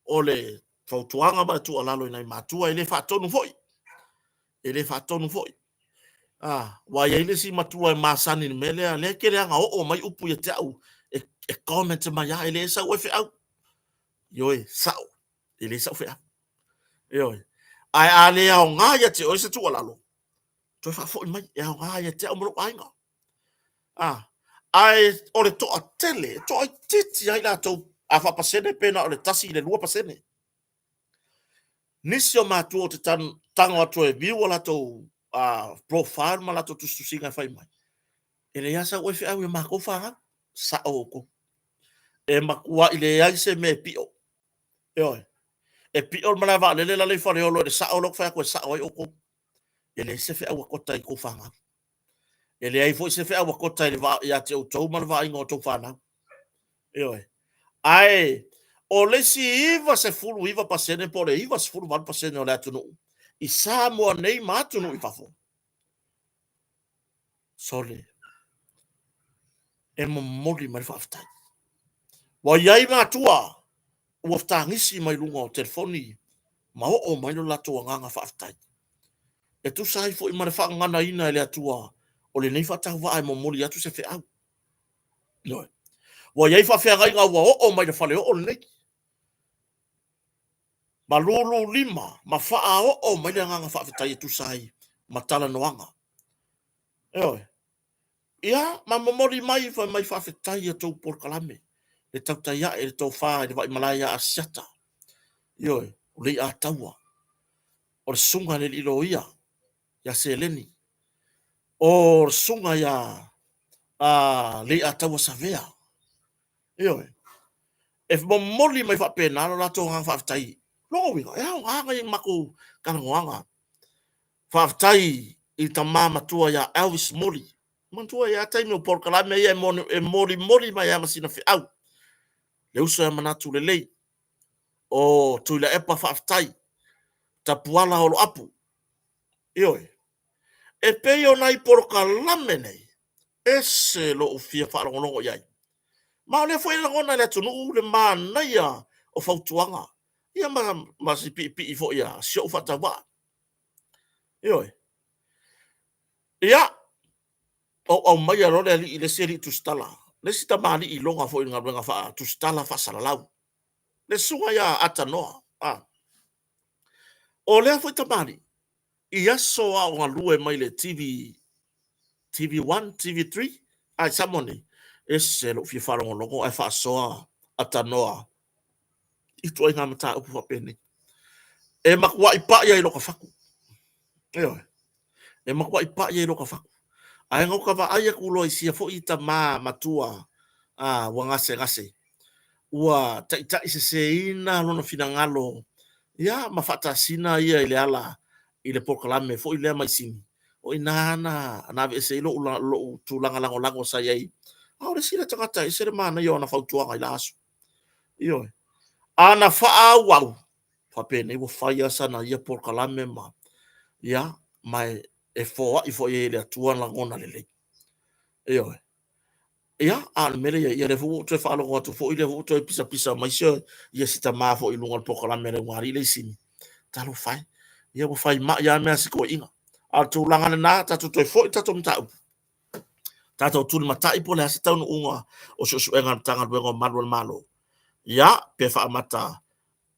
A: o le fautuaga ma le tuualalo i nai matua, e le faatonu foi. E le faatonu foi. Ah, ua i ai le isi matua e masani i le mea lea, lea e tele lava ina oo mai upu ia te au, e, e comment mai lava, e le sau ai feau. Ioe, sao, e le sau feau. Ioe. Ae a le aoga ia te oe se tuualalo, toe faafoi mai, e aoga ia te au ma lou aiga. Ah, ae o le toatele, e toaitiiti ai latou, a faapasene pe na o le 1 i le 2%. Nisi o matua ou te tago atu e view a latou profile ma latou tusitusiga e fai mai, e leai lava sau feau i a matou fanau. Sao outou. E matuai leai se mea e pio. Ioe. E pio le malae vaalele la le i Faleolo i le sao lea ou te fai atu e sao ai outou. E leai se feau a Kota i tou fanau. E leai foi se feau a Kota i le va ia te outou ma le vaaiga o tou fanau. Ioe. Ae o le isi 99% po o le 98% o le atunuu i Samoa nei ma atunuu i fafo, sole, e momoli mai le faafetai. Ua i ai matua ua tagisi mai luga o telefoni ma oo mai lo latou agaga faafetai. E tusa ai foi ma le faagaganaina e le Atua o lenei faatauvaa e momoli atu se feau. Ioe. Ua i ai faafeagaiga ua oo mai i le faleoo lenei, ma lululima ma faaoo mai le agaga faafetai e tusa ai ma talanoaga. Ioe. Ia, ma momoli mai, fai mai faafetai i a outou polokalame, le tautai ae i le tofa i le vaimalae ia Asiata. Ioe, o Leiataua, o le susuga i le alii loia ia Seleni, o le susuga ia Leiataua Savea. Ioe, e momoli mai faapena lo latou agaga faafetai. Lona uiga, e aoga nai a matou talanoaga. Faafetai i tama matua ia Elvis Moli. Manatua e i ai taimi o polokalame ia e molimoli mai lava ma sina feau. Le uso ia manatu lelei. O Tuilaepa faafetai. Tapuala Oloapu. Ioe. E pei o nai polokalame nei, ese lou fia faalogologo i ai. Ma o lea foi e lagona e le atunuu le manaia o fautuaga, ia ma si piipii foi a si ou faatauvaa. Ioe. Ia, ou aumaia loa le alii, le isi alii tusitala, le isi tamalii iloga foi i le galuega faatusitala faasalalau, le susuga ia Atanoa. O lea foi tamalii, i aso a o galue mai le TV, TV1, TV3, a i Samoa nei, ese lou fia faalogologo ae faasoa Atanoa i ituaiga mataupu faapenei. E matuai pai ai lota fatu. Ioe. E matuai pai ai lota fatu. Ae na ota vaai atu loa i sia foi tama matua a, ua gasegase, ua taitaiseseina lona finagalo, ia, ma faatasina ia i le ala i le polokalame foi lea mai Sini. O i ina na aveese ai lou tulaga lagolago sa i ai. A o le isi lea tagata e ese le manaia o ana fautuaga i la aso. Ioe. A na faaauau, faapenei ua fai lava sana ia polokalame ma, ia, ma e foai foi e le Atua lagona lelei. Ioe. Ia, a o le mea lea e i ai, ia lea foi ua ou toe faalogo atu foi, lea foi ua toe pisapisa mai se, ia si tama foi i luga o le polokalame a le ulugalii lea i Sini. Talofa e, ia ua fai mai lava mea a si toeaina. A o le tulaga lena, tatou toe foi i le tatou mataupu. Tatou tulimatai po o le a se taunuuga o suesuega a le Matagaluega o Malu a le Malo. Ia, pe faamata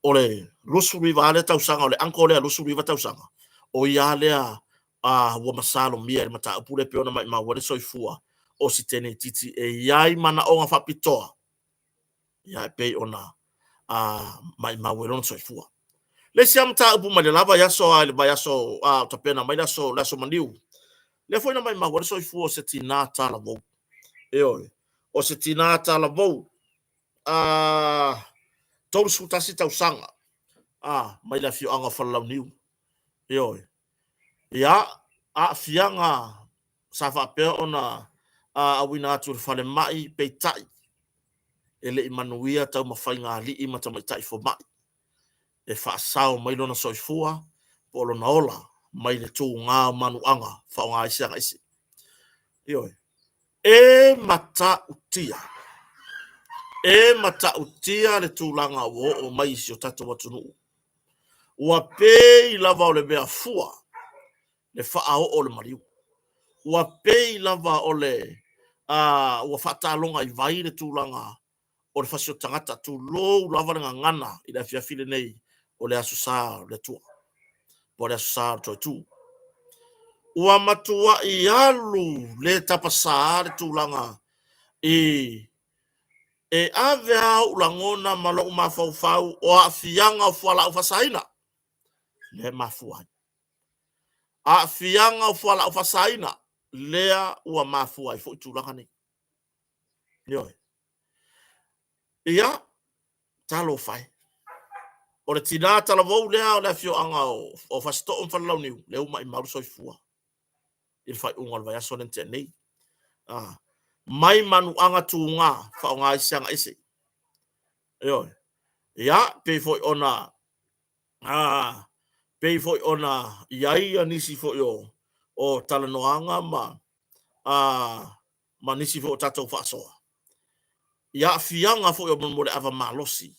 A: o le 29 lava lea tausaga, o le uncle lea 29 tausaga, o ia lava lea a ua masalomia i le mataupu lea pei ona maumau ai le soifua o si teine itiiti e i ai manaoga faapitoa, ia e pei ona maumau ai lona soifua. Le isi lava mataupu mai le la vaiaso a i le vaiaso a o tapena mai le aso, le aso maliu, lea foi na maumau ai le soifua o se tinā talavou. Ioe, o se tinā talavou, 31 tausaga, mai le afioaga o Falelauniu. Ioe. Ia, aafiaga sa faapea ona auina atu i le falemai, peitai, e le i manuia taumafaiga a alii ma tamaitai fomai e faasao mai lona soifua po o lona ola mai le tuga o manuaga faaaoga ai se agaese. Ioe. E matautia, e matautia le tulaga ua oo mai i si o tatou atunuu. Ua pei lava o le mea fua le faaoo o le maliu. Ua pei lava o le ua faataloga i vai le tulaga o le fasi o tagata, tulou lava le gagana i le afiafi lenei o le Aso Sa o le Atua, po o le Aso Sa o le Toetū. Ua matuai alu le tapasā le tulaga i e ave lava ou lagona ma lou mafaufau o aafiaga o fualaau faasaina lea e mafua ai. Aafiaga o fualaau faasaina lea ua mafua ai foi tulaga nei. Ioe. Ia, talofa e. O le tinā talavou lea o le afioaga o Fasitoo ma Falelauniu, lea ua maimau le soifua i le faaiuga o le vaiaso lea na tea nei. Ah, mai manuaga tuga faaaoga ai se agaese. Ioe. Ia, pei foi ona pei foi ona i ai nisi foi o talanoaga ma nisi foi o tatou faasoa i aafiaga foi o mo le ava malosi.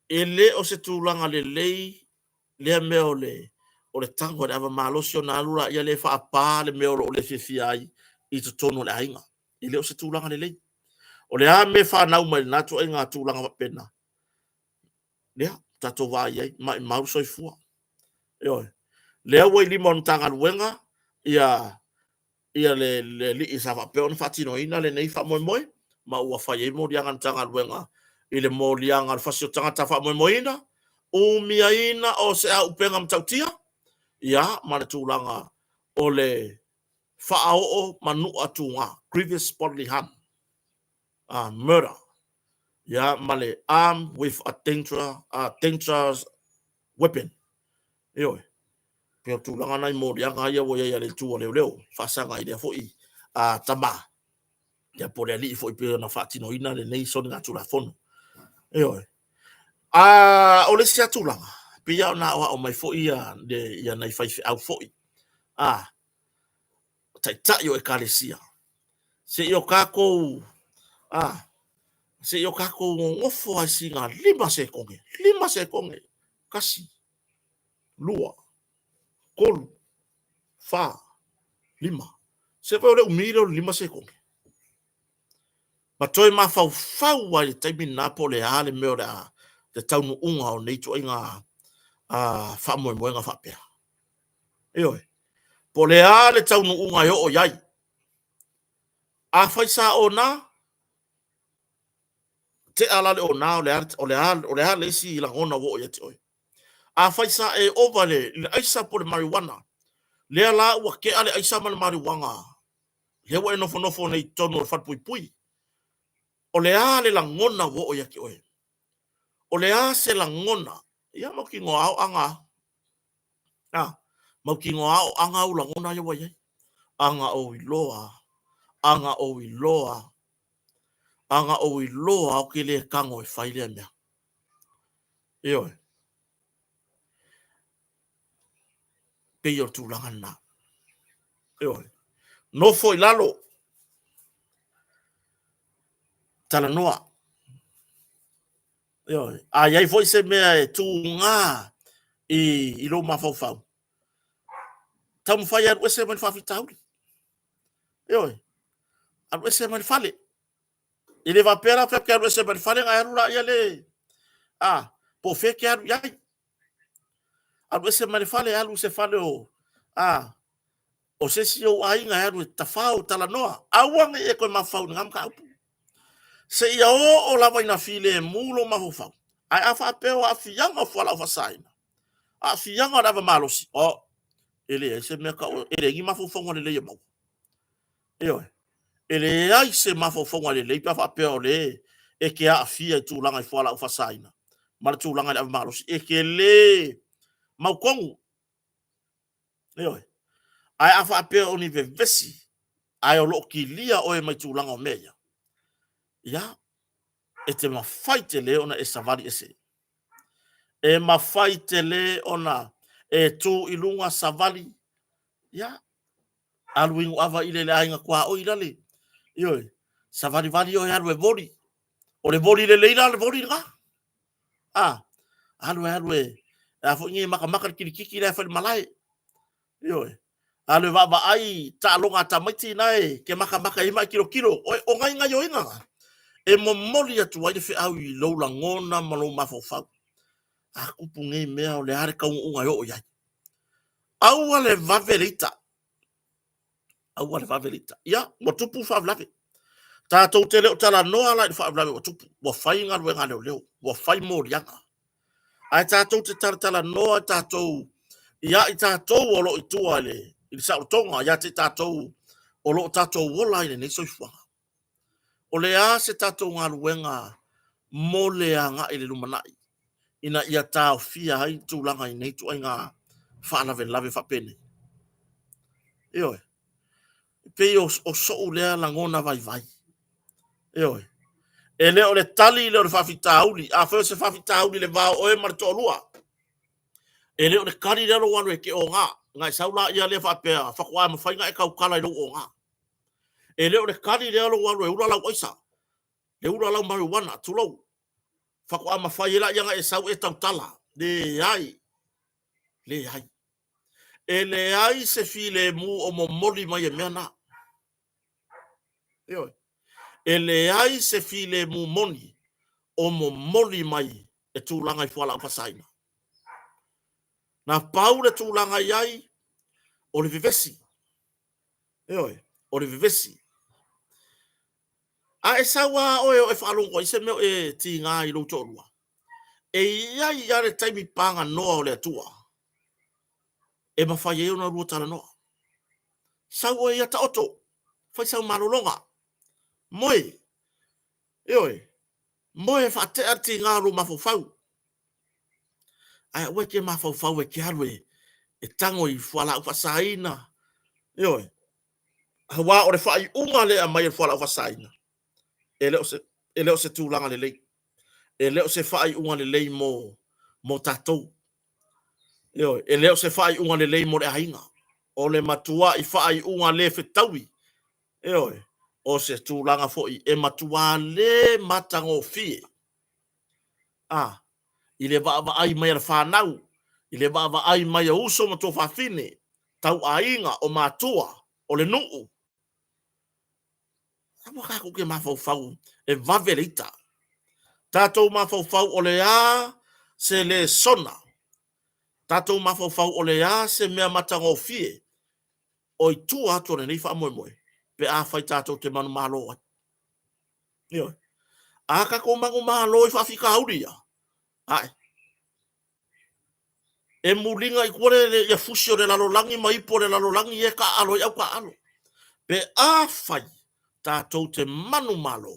A: E le o se tulaga lelei lea mea o le tago i le ava malosi ona alu laia lea e faapa le mea o lo o le fiafia ai i totonu o le aiga. E le o se tulaga lelei. O le a mea e fanau mai lena ituaiga tulaga faapena? Ia, tatou vaai i ai, maimau le soifua. Ioe. Lea ua i lima o le Matagaluega ia le alii sa faapea ona faatinoina lenei faamoemoe, ma ua fai ai moliaga a le Matagaluega i le moliaga o le fasi o tagata faamoemoeina, umiaina o se auupega matautia, ia, ma le tulaga o le faaoo manua tuga, grievous bodily harm, murder, ia, ma le arm with a dangerous weapon. Ioe. Pei o tulaga na i moliaga ia ua i ai a le itu a leoleo, faasaga i lea foi tama, ia po o le alii foi pei ona faatinoina lenei soligatulafono. Ioe. O le isi lava tulaga, pei lava ona aoao mai foi ia nai faifeau foi, taitai o ekalesia, se i o tatou, se i o tatou nonofo lava i sina 5 sekone, 5 sekone, 1, 2, 3, 4, 5. Se vaai o le umi lea o le 5 sekone. Ma toe mafaufau lava i le taimi lena po o le a le mea o le a le taunuuga o nei ituaiga faamoemoega faapea. Ioe. Po o le a le taunuuga e oo i ai. Afai sa ona, tea la le ona, o le a le isi lagona ua oo ia te oe. Afai sa e ova i le aisa po o le marijuana, lea la ua tea le aisa ma le marijuana, lea ua e nofonofo nei i totonu o le falepuipui, o le a le lagona ua oo ia te oe? O le a se lagona? Ia mautinoa o aga lava. A, mautinoa o aga au lagona ia ua i ai. Aga ou iloa, aga ou iloa, aga ou iloa ou te le tago e fai lea mea. Ioe. Pei o le tulaga lena. Ioe. Nofo i lalo. Talanoa. Ioe. A i ai foi se mea e tuga i lou mafaufau, taumafai e alu ese mai le faafitauli. Ioe. Alu ese mai le fale. E le faapea la e alu ese mai le fale ona e alu laia le, a, po o fea e te alu i ai. Alu ese mai le fale, alu i se fale o, a, o se isi ou aiga e alu e tafao, talanoa. Aua ne i e toe mafaufau i lena mataupu. Seia oo lava ina filemu lou mafaufau. Ae a faapea o aafiaga o fualaau faasaina, aafiaga o le ava malosi, o, e leai se mea tau, e leai ni mafaufauga lelei e maua. Ioe. E leai se mafaufauga lelei pe a faapea o le e te aafia i tulaga i fualaau faasaina ma le tulaga i le ava malosi. E te le mautonu. Ioe. Ae a faapea o ni vevesi, ae o lo o kilia oe mai tulaga o mea ia, ia, e te mafai tele ona e savali ese. E mafai tele ona e tu i luga savali, ia, alu inu ava i le aiga tuaoi i lale. Ioe, savalivali oe alu e voli. O le voli lelei la le voli lena. A, alu e alu e, a foi nei makamaka le kilikiki la e fai le malae. Ioe, alu e vaavaai taaloga a tamaiti na e ke makamaka i ma e tilotilo. O, o ngai gaioiga na, e momoli atu ai le feau i lou lagona ma lou mafaufau. A tupu nei mea o le a le taunuuga e oo i ai. Aua le vave le ita. Aua le vave le ita. Ia, ua tupu faalavelave. Tatou te le o talanoa la i le faalavelave ua tupu. Ua fai galuega a leoleo, ua fai moliaga. Ae tatou te talatalanoa tatou ia i tatou o lo o i tua i le saolotoga, ia te i tatou o lo o tatou ola i lenei soifuaga. O le a se tatou galuega mo le agai i le lumanai ina ia taofia ai tulaga i nei ituaiga faalavelave faapenei? Ioe. E pei o so'u lea lagona vaivai. Ioe. E le o le tali lea o le faafitauli. Afai o se faafitauli i le va o oe ma le toalua, e le o le tali lea lou alu e te oga, ona e sau laia lea faapea, faatoa mafai ona e tautala i lou oga. E le o le tali lea lou alu e ula lau aisa, e ula lau marijuana, tulou, faatoa mafai ai laia ona e sau e tautala. Leai, leai. E leai se filemu o momoli mai e mea na. Ioe. E leai se filemu moni o momoli mai e tulaga i fualaau faasaina. Na pau le tulaga i ai, o le vevesi. Ioe, o le vevesi. A e sau lava oe o e faalogo ai se mea o e tiga i lou toalua, e i ai lava le taimi paganoa o le Atua e mafai ai ona lua talanoa. Sau oe ia taoto, fai sau malologa, moe, ioe, moe e faatea le tiga o lou mafaufau. Ae aua e te mafaufau e te alu e tago i fualaau faasaina, ioe, aua o le faaiuga lea e aumai e le fualaau faasaina, e le o se tulaga lelei. E le o se faaiuga lelei mo tatou. Ioe, e le o se faaiuga lelei mo le aiga. O le matuai faaiuga le fetaui. Ioe, o se tulaga foi e matua le matagofie. A, i le vaavaai mai a le fanau, i le vaavaai mai a uso ma tuafafine, tauaiga, o matua, o le nuu. Aua tatou te mafaufau e vave le ita. Tatou mafaufau o le a se lesona, tatou mafaufau o le a se mea matagofie o i tua atu o lenei faamoemoe pe afai tatou te manumalo ai. Ioe. A tatou manumalo i faafitauli ia, ae e muliga i tua le ia fusi o le lalolagi ma ipu o le lalolagi ia e taaalo ai au taaalo. Pe afai tatou te manumalo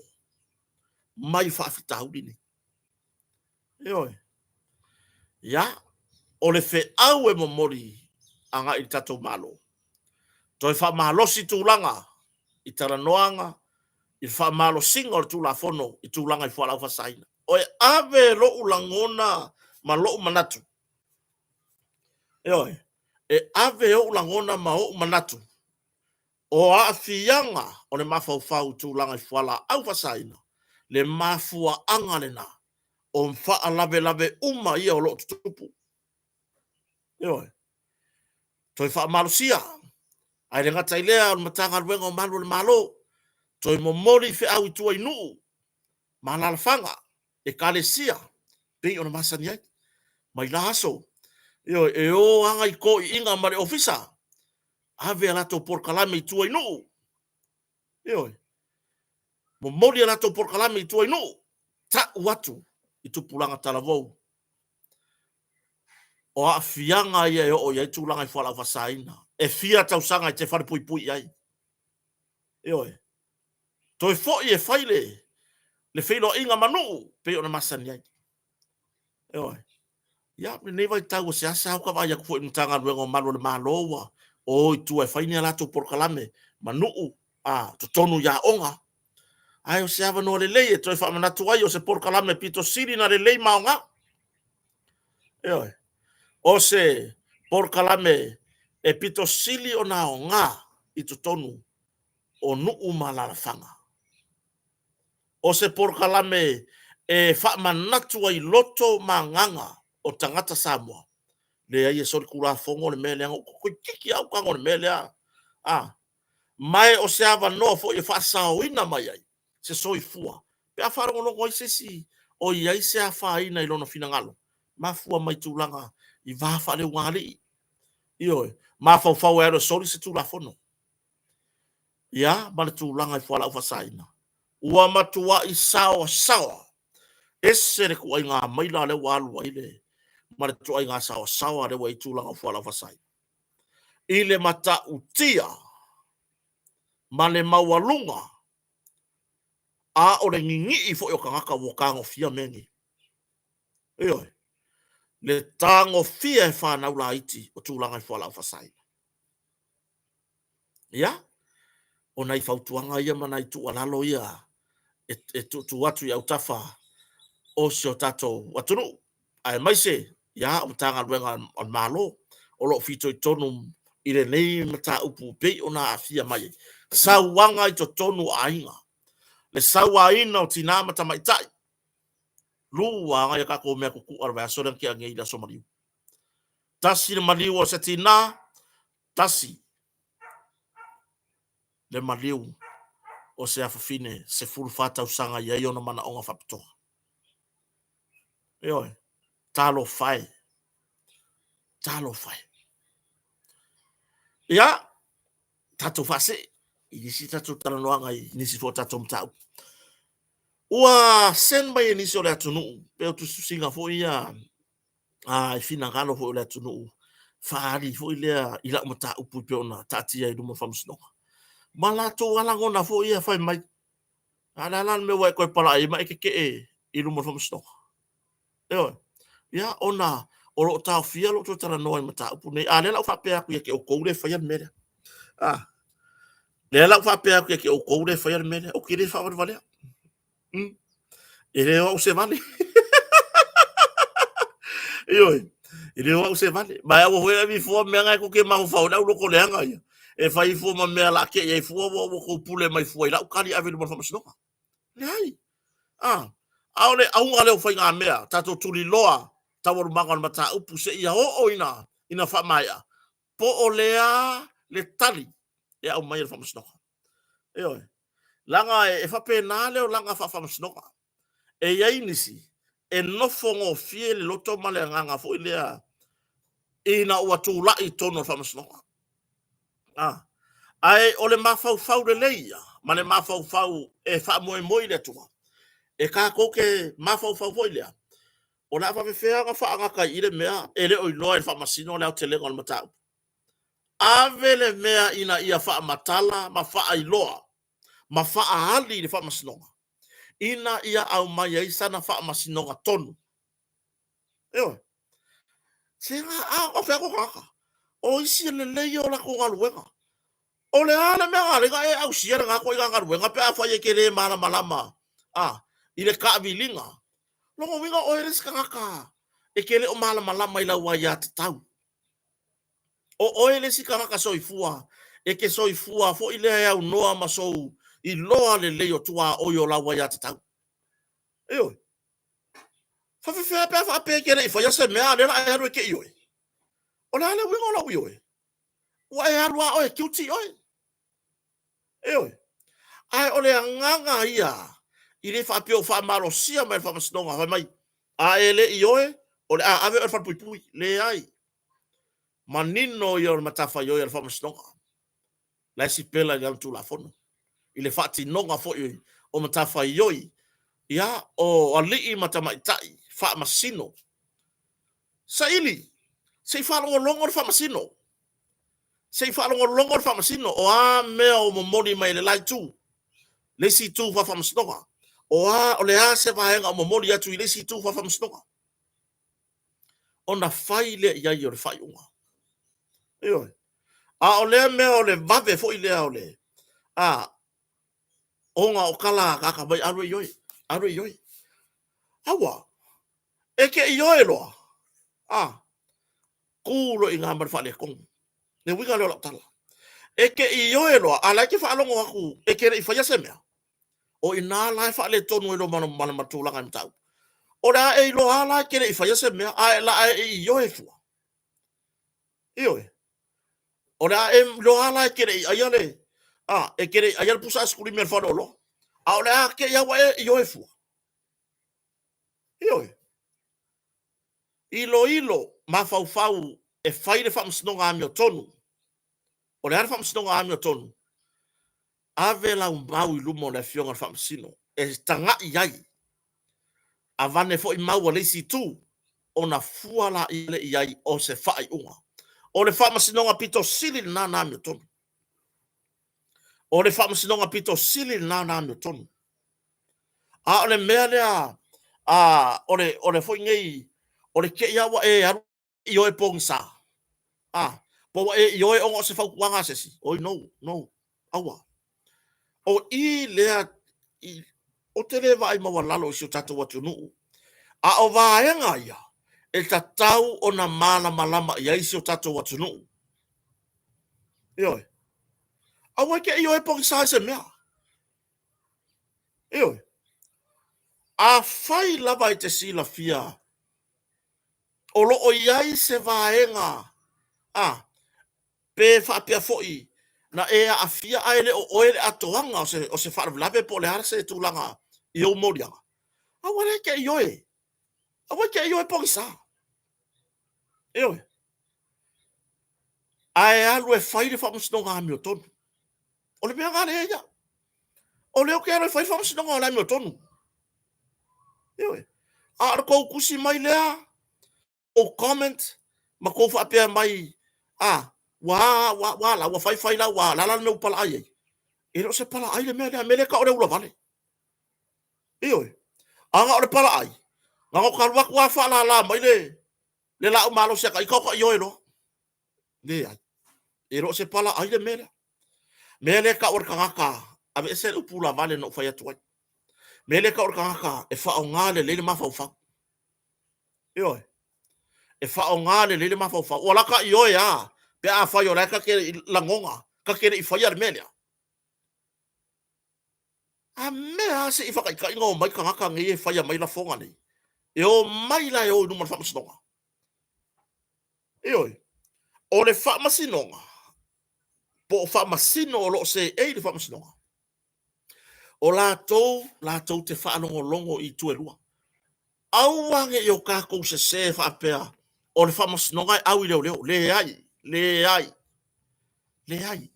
A: mai faafitauli nei. Ioe. Ia, o le feau e momoli agai i le tatou Malo, toe faamalosi tulaga i talanoaga i le faamalosiga o le Tulafono i tulaga i fualaau faasaina. O e ave lou lagona ma lou manatu, ioe, e ave ou lagona ma ou manatu o aafiaga o le mafaufau i tulaga i fualaau faasaina, le mafuaaga lena o faalavelave uma ia o lo o tutupu. Ioe. Toe faamalosia, ae le gata i lea o le Matagaluega o Malu o le Malo, toe momoli feau i tua i nuu ma alaalafaga, ekalesia, pei ona masani ai. Mai la aso, ioe, e o aga i toeaiina ma le ofisa, ave a latou polokalame i tua i nuu, ioe, momoli a latou polokalame i tua i nuu, tau atu i tupulaga talavou o aafiaga ia e oo i ai tulaga i fualaau faasaina. E fia tausaga e te falepuipui i ai. Ioe. Toe foi e fai le feiloaiga ma nuu pei ona masani ai. Ioe. Ia, lenei vaitau o seasea ua ta vaai atu foi i le Matagaluega o Malu o le Malo ua o i tua e fai ni a latou polokalame ma nuu a totonu i aoga. Ae o se avanoa lelei e toe faamanatu ai o se polokalame pito sili na lelei ma aoga. Ioe. O se polokalame e pito sili ona aoga i totonu o nuu ma alaalafaga. O se polokalame e faamanatu ai loto ma agaga o tagata Samoa, leai e solitulafono le mea lea, na ou toeitiiti lava ou tago i le mea lea. A, ma o se avanoa foi e faasaoina mai ai se soifua pe a faalogologo ai se isi o i ai se afaina i lona finagalo, mafua mai tulaga i va faaleugaalii. Ioe, mafaufau e alu e soli se tulafono. Ia, ma le tulaga i fualaau faasaina. Ua matuai saoasaoa, ese le ituaiga maila lea ua alu ai le, ma le ituaiga saoasaoa lea ua i ai tulaga o fualaau faasaina. I le matautia ma le maualuga. A o le gigii foi o tagata ua tagofia mea nei. Ioe. Le tagofia e fanau laiti o tulaga i fualaau faasaina. Ia, o nai fautuaga ia ma nai tuualalo ia e tuutuu atu i autafa o si o tatou atunuu, aemaise ia o Matagaluega a le Malo o lo o fitoitonu i lenei mataupu pei ona aafia mai ai sauaga i totonu o aiga, le sauaina o tinā ma tamaitai. Lua lava nai a tatou mea tutu'a i le vaiaso lea na tea nei i le aso maliu. Tasi le maliu o se tinā, tasi le maliu o se afafine 14 tausaga e i ai ona manaoga faapitoa. Ioe, talofa e, talofa e. Ia, tatou faasee i nisi tatou talanoaga i nisi foi o tatou mataupu. Ua send mai e nisi o le atunuu, pe o tusitusiga foi ia i finagalo foi o le atunuu, faaali foi lea i lau mataupu pei ona taatia i luma o le Faamasinoga. Ma latou lagona foi ia fai mai, a o le a la le mea ua e toe palai ai ma e tetee i luma o le Faamasinoga? Ioe. Ia, ona o lo o taofia lou toe talanoa i mataupu nei, a o lea la ua faapea atu ia te outou lea e faia le mea lea. A, lea la ua faapea atu ia te outou lea e faia le mea lea, ou te le faavalevalea. E le o au se vale. Ioe, e le o au se vale. Ma e aua foi e ave fua mea na e tou te mafaufau ai, le au loto leaga ia. E fai fua ma mea o le a te i ai fua ua tou pule mai fua i lau tali e ave i luma o le faamasinoga. Leai. A, a o le auga lea o faigamea, tatou tuliloa taualumaga o le mataupu seia oo ina faamaea, po o le a le tali e aumai e le faamasinoga. Ioe. Leaga e faapena le olaga faa-faamasinoga. E i ai nisi e nofo gofie le loto ma le agaga foi lea ina ua tulai i totonu o le faamasinoga. A. Ae o le mafaufau lelei ia ma le mafaufau e faamoemoe i le Atua, e tatou te mafaufau foi lea, o le a faapefea ona faagata i i le mea e le o iloa e le faamasino le aotelega o le mataupu. Ave le mea ina ia faamatala ma faailoa ma faaali i le faamasinoga ina ia aumai ai sana faamasinoga tonu. Ioe. Se na a o fea ko tagata. O isi e lelei o latou galuega. O le a le mea na ala ai ona e ausia lena ituaiga galuega pe afai e te le malamalama a i le taaviliga? Lona uiga o oe le isi tagata e te le o malamalama i lau aiatatau. O oe le isi tagata soifua e te soifua foi lea e aunoa ma sou iloa lelei o tuaoi o lau aiatatau. Ioe. Faafefea pe a faapea e te le i faia se mea a o lea o le a e alu e te ioe? O le a le uiga o lau ioe? Ua e alu lava oe e guilty oe. Ioe. Ae o le agaga ia, i le faapea ua faamalosia mai e le faamasinoga, fai mai, a e le ioe, o le a ave oe i le falepuipui. Leai. Manino ia o le matafaioi a le faamasinoga. La e sipela i lana Tulafono, i le faatinoga foi o matafaioi, ia, o alii ma tamaitai faamasino. Saili, se i faalogologo le faamasino, se i faalogologo le faamasino, o a mea o momoli mai e le la itu, le isi itu faafaamasinoga, o a, o le a se vaega o momoli atu i le isi itu faafaamasinoga, ona fai lea i ai o le faaiuga. Ioe. A o lea mea o le vave foi lea o le, a, ona o tala a tagata mai, alu e ioe, alu e ioe. Aua, e te ioe loa, a, tu loa i ina ma le faaletonu. Le uiga lea o lau tala. E te ioe loa, a o la e te faalogo atu e te le i faia se mea, o i ina la e faaletonu ai loa ma le tulaga i mataupu. O le a e iloa lava la e te le i faia se mea, ae o le a e ioe fua. Ioe. O le a e iloa lava la e te le i aia le, a, e te le i aia le pusa aisikulimi a le faleoloa. A o le a te i lava ua e ioe fua. Ioe. Iloilo mafaufau e fai le faamasinoga amiotonu. O le a le faamasinoga amiotonu? Ave lau mau i luma o le Afioga i le Faamasino e tagai ai, avane foi mau a le isi itu, ona fua laia i ai o se faaiuga. O le faamasinoga pito sili lena na amiotonu. O le faamasinoga pito sili lena na amiotonu. A o le mea lea, a, o le, o le foi nei, o le te i lava ua e alu ioe pogisa, a, po ua e ioe ona o se fautuaga a se isi, oi, no, no, aua. O i lea, i, ou te le vaai maualalo i si o tatou atunuu, a o vaega ia e tatau ona malamalama i ai si o tatou atunuu. Ioe. Aua e te ioe pogisa i se mea. Ioe. Afai lava e te silafia o lo o i ai se vaega a pe faapea foi na e aafia ae le o oe le atoaga o se faalavelave po o le a se tulaga i ou moliaga, aua la e te ioe, aua e te ioe pogisa. Ioe. Ae alu e fai le faamasinoga amiotonu. O le mea lena lea e ia. O lea ou te alu e fai le faamasinoga o le amiotonu. Ioe. A o le tou tusi mai lea, tou comment ma tou faapea mai, a, ua, ua, ua la, ua fai fai la, ua la la le mea ua palaai ai. E le o se palaai le mea lea, mea lea e tau o le ulavale. Ioe. A na o le palaai, na ona ta alu atu lava faalala mai le, le laau malosi a ta ita o ta ioe loa. Leai. E le o se palaai le mea lea. Mea lea e tau o le tagata, aveese le upu ulavale na ou fai atu ai. Mea lea e tau o le tagata e faaaoga lelei le mafaufau. Ioe. E faaaoga lelei le mafaufau. Ua lata ioe lava pe afai o la e ta te lagona, ta te le i faia le mea lea. A mea lava se i faataitai ona omai tagata nei e faia mai lafoga nei, e omai la e o i luma o le faamasinoga. Ioe, o le faamasinoga, po o faamasino o lo o seei i le faamasinoga, o latou latou te faalogologo i itu e lua. Aua ne i o tatou sese faapea o le faamasinoga e au i leoleo. Leai, leai, leai.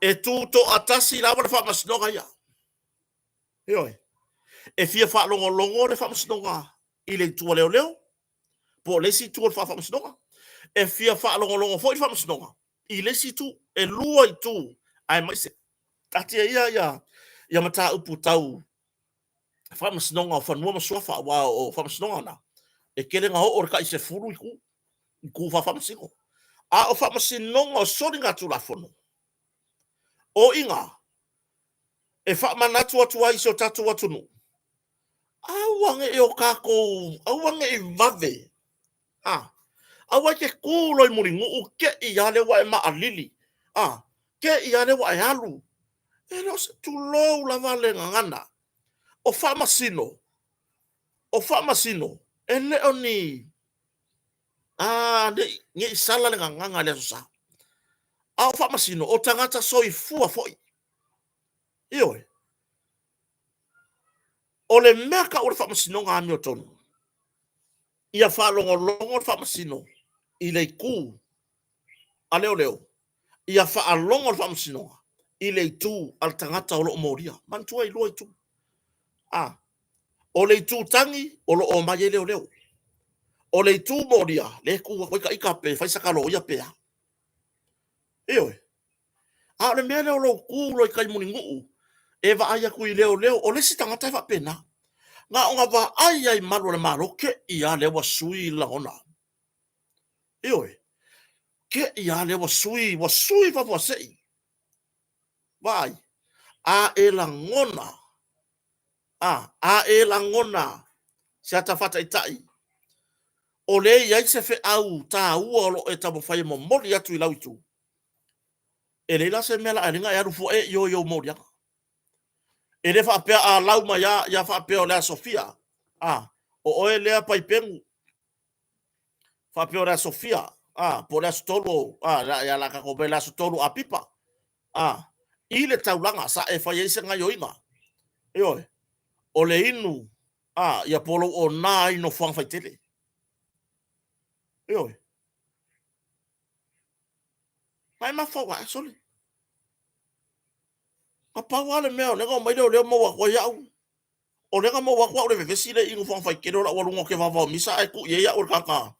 A: E tutoatasi lava le faamasinoga ia. Ioe. E fia faalogologo le faamasinoga i le itu a leoleo, po o le isi itu o le faamasinoga. E fia faalogologo foi le faamasinoga i le isi itu. E lua itu, aemaise taatia ia ia, ia mataupu tau faamasinoga o fanua ma suafa, aua o faamasinoga na, e tele na oo le tai 10 itu, itu faafaamasino. A o faamasinoga o soligatulafono, o iga e faamanatu atu ai i si o tatou atunuu, aua ne i o tatou, aua ne i vave, a, aua e te tu loa i Mulinuu, te i lava lea ua e maaalili, a, te i lava lea ua e alu. E le o se, tulou lava le gagana, o faamasino, o faamasino, e le o ni, a, ne i, ne i sala le gagana i le Aso Sa. A o faamasino, o tagata soifua foi. Ioe. O le mea tau o le faamasinoga amiotonu, ia faalogologo le faamasino i le itu a leoleo, ia faalogo le faamasinoga i le itu a le tagata o lo o molia. Manatua e lua itu. A, o le itu tagi o lo o omai ai leoleo. O le itu molia, lea e tu atu ai taita pe fai saka loia pe a. Ioe. A o le mea lea o lou tu loa i tai Mulinuu e vaai atu i leoleo, o le isi tagata e faapena. Na ona vaai lava i malu o le Malo, te i lava lea ua sui le lagona. Ioe. Te i lava lea ua sui, ua sui faafuasei. Vaai, a e lagona, a, a e lagona se ata faataitai, o lea e i ai se feau taua o lo o e taumafai e momoli atu i lau itu, e leai la se mea la a e alu fua e i o i ou moliaga. E le faapea a lau mai lava, ia faapea o le Aso Fia, a, o oe lea Paipegu, faapea o le Aso Fia, a, po o le Aso 3, a, ia la tatou omai i le Aso 3 Apipa, a, i le taulaga sa e fai ai se gaioiga, ioe, o le inu, a, ia po o lou ona ai i nofoaga faitele. Ioe. Na e mafaufau ae, sole. Na pau lava le mea o lea na omai leoleo maua atu ai au, o lea na maua atu au i le vevesi lea i nofoaga faitele o lau aluga ou te vaovao misa ae tuu i ai au e le tagata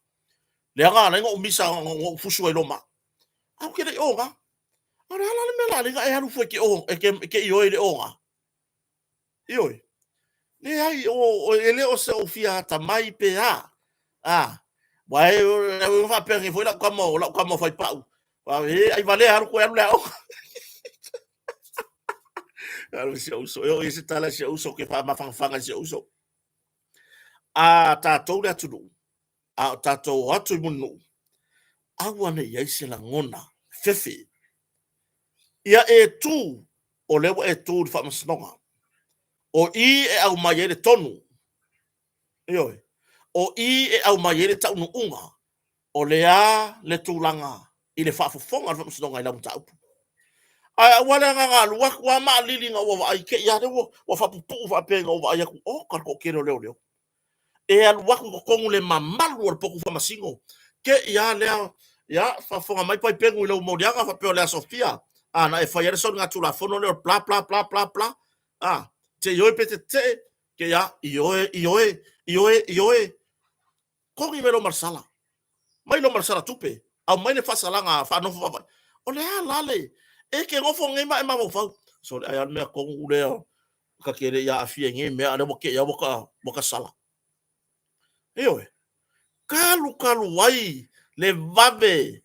A: lea na ala ai ona ou misa na ou fusu ai loa ma au. Ae ou te le i oga. A o le a la le mea o le a ala ai ona e alu fua e te ioe i le oga? Ioe. Leai, o, e le o se ou fia atamai pe a. A, ua e, e faapea nei foi lau tama, o lau tama fai pau. E, ai valea alu koe alu le aoga. Alu si ou uso, e oo i se tala si ou uso, ke faamafanafanga i si ou uso. A tatou le atunuu, a o tatou o atu i Mulinuu, aua ne i ai se lagona fefe. Ia e tu, o lea ua e tu i le faamasinoga. O i e aumai ai le tonu. Ioe. O i e aumai ai le taunuuga o le a le tulaga i le faafofoga a le faamasinoga i lau mataupu. Ae aua le agaga alu atu lava maalili ina ua vaai te i lava lea ua faapupuu faapea ina ua vaai atu, oka le toatele o leoleo. E alu atu i totonu le mamalu o le potu faamasino, te i lava lea, ia, faafofoga mai Paipegu i lou moliaga faapea o le aso fia, a na e faia le soligatulafono lea o le bla bla bla bla bla, a, te ioe pe tetee, te i a, ioe, ioe, ioe, ioe, togi mai lou malasala, mai lou malasala tupe, aumai le faasalaga faanofo vaavaai. O le a la le, e te nofo nei ma e mafaufau, sole ai a le mea tonu lea, ta te le i aafia i nei mea, a o lea ua te i lava ua ta sala. Ioe, talu talu ai le vave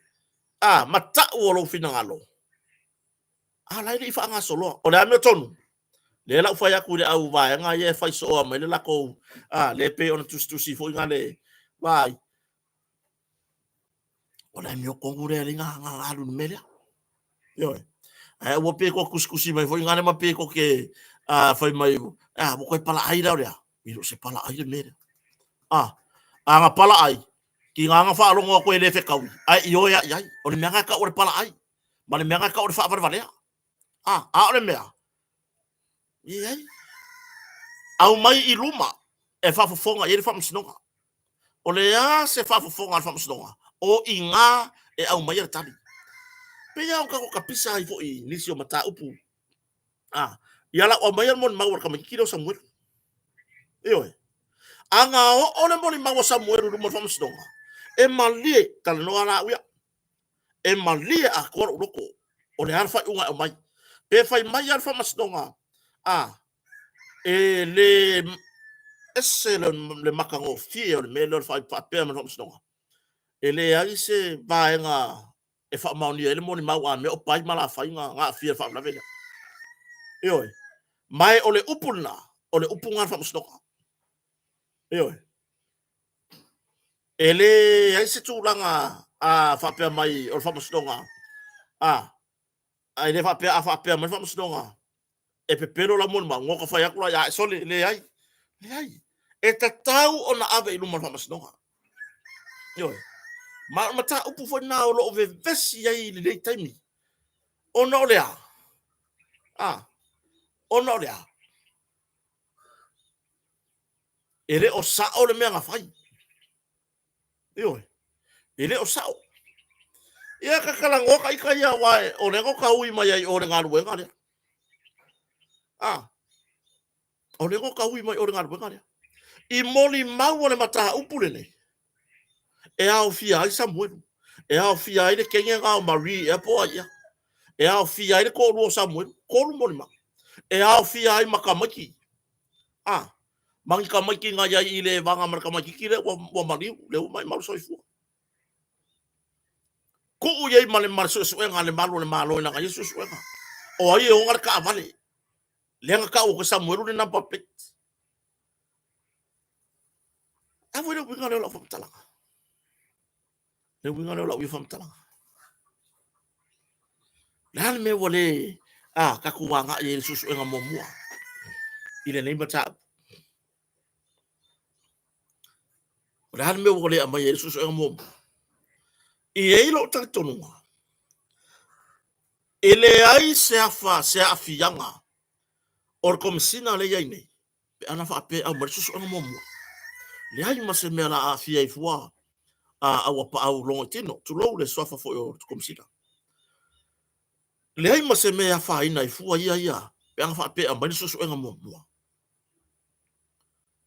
A: a matau o lou finagalo, a la e le i faagasoloa. O le amiotonu, lea la ua fai atu i le au vaega ia e fai sooa mai le latou, a, lea e pei ona tusitusi foi na le vaai. O le amiotonu lea e na alu i le mea lea. Ioe. Ae aua pe toe tusitusi mai foi na ma pe toe te fai mai, a, ua toe palaai la o le a? E le o se palaai le mea lea. A, a na palaai, tiga na faalogo atu e le fetaui, ae ioe lava i ai. O le mea na e tau o le palaai, ma le mea na e tau o le faavalevalea. A, a o le mea, leai. Aumai i luma e faafofoga i ai le faamasinoga. O le a se faafofoga a le faamasinoga? O i ina e aumaia le tali. Pei lava ona tatou tapisa ai foi i nisi o mataupu. A, ia la ua aumaia le molimau a le tamaitiiti lea o Samuelu. Ioe. A na oo le molimau a Samuelu i luma o le faamasinoga, e malie, talanoa la au ia, e malie atoa lou loto, o le a le faaiuga e aumai. Pe fai mai lava le faamasinoga, a, e le ese le matagofie o le mea lea o le faapea mai le faamasinoga, e leai se vaega e faamaonia ai le molimau a mea o pai ma lafai na aafia i le faalavelave lea. Ioe. Ma o le upu lena, o le upu lena a le faamasinoga. Ioe. E leai se tulaga a faapea mai o le faamasinoga, a, e le faapea a faapea mai le faamasinoga e pepelo lau molimau, goka fai atu la ia e sole, leai, leai. E tatau ona ave i luma o le faamasinoga. Ioe. Ma o le mataupu foi lena o lo o vevesi ai i lenei taimi. Ona o le a? A, ona o le a? E le o sao le mea na fai. Ioe. E le o sao. Ia ka talanoa ka ita ia aua o lea na ta ui mai ai o le galuega lea. A, o lea na ta ui mai o le galuega lea. I molimau o le mataupu lenei, e aofia ai Samuelu, e aofia ai le teine na o Marie ea po o ai ea, e aofia ai le toalua o Samuelu, tolu molimau, e aofia ai ma tamaiti, a, ma ni tamaiti na i ai i le evaga ma le tamaititi lea ua, ua maliu, lea ua maimau le soifua. Tuu i ai ma le, ma le suesuega a le malu o le Malo i lana ia suesuega. O ai e ona le taavale? Lea na tau atu e Samuelu le number plate. A foi le uiga lea o lau faamatalaga. Le uiga lea o lau ia faamatalaga. Le a le mea ua le a tatou agai ai i le suesuega muamua i lenei mataupu? O le a le mea ua le aumai ai le suesuega muamua? E i ai lou talitonuga, e leai se afa, se aafiaga o le Komesina lea e i ai nei pe ana faapea e aumai le suesuega muamua. Leai ma se mea la aafia ai fua a Auapaau logo i tino, tulou le suafa foi o le Komesina. Leai ma se mea e afaina ai fua ia ia pe ana faapea e aumai le suesuega muamua.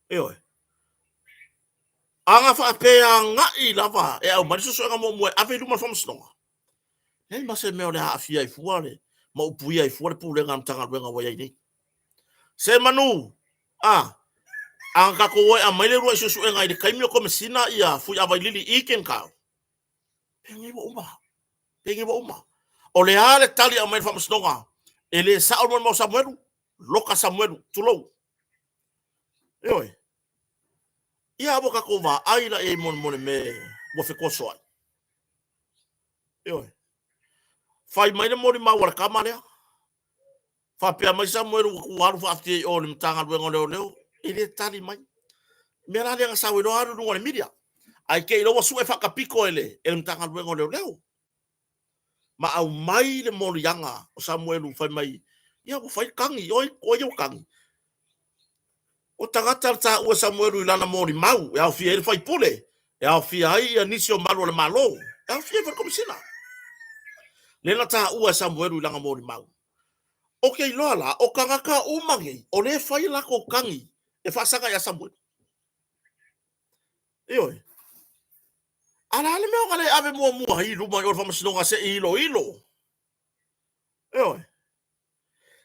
A: Ioe. Ana faapea e agai lava e aumai le suesuega muamua e ave i luma o le faamasinoga, leai ma se mea o le a aafia ai fua le, ma upuia ai fua le pulega a le Matagaluega ua i ai nei. Semanu, a, a na tatou o e aumai le uluai suesuega i le taimi o Komesina ia Fuiavailili i Kenkau, penei ua uma, penei ua uma. O le a le tali e aumai e le Faamasinoga? E le sao le molimau a Samuelu, loka Samuelu, tulou. Ioe. Ia, a ua tatou vaai la i ai mo le mea ua fetosoai. Ioe. Fai mai le molimau a le tama lea, Faapea mai Samuelu ua alu faafia i o i le Matagaluega o Leoleo, e le tali mai. Mea la lea na sau ai loa alu i luga o le media. Ae te i loa ua sue faatapito e le Matagaluega o Leoleo. Ma aumai le moliaga o Samuelu fai mai, ia ua fai tagi, o ai ua tagi? O tagata na taua e Samuelu i lana molimau e aofia ai le faipule, e aofia ai ia nisi o malu o le Malo, e aofia ai foi le Komesina. Lea na taua e Samuelu i lana molimau. Ou te iloa la, o tagata uma nei, o lea e fai a latou tagi e faasaga ia Samuelu. Ioe. A o le a le mea o na le ave muamua ai i luma i o le faamasinoga se i iloilo? Ioe.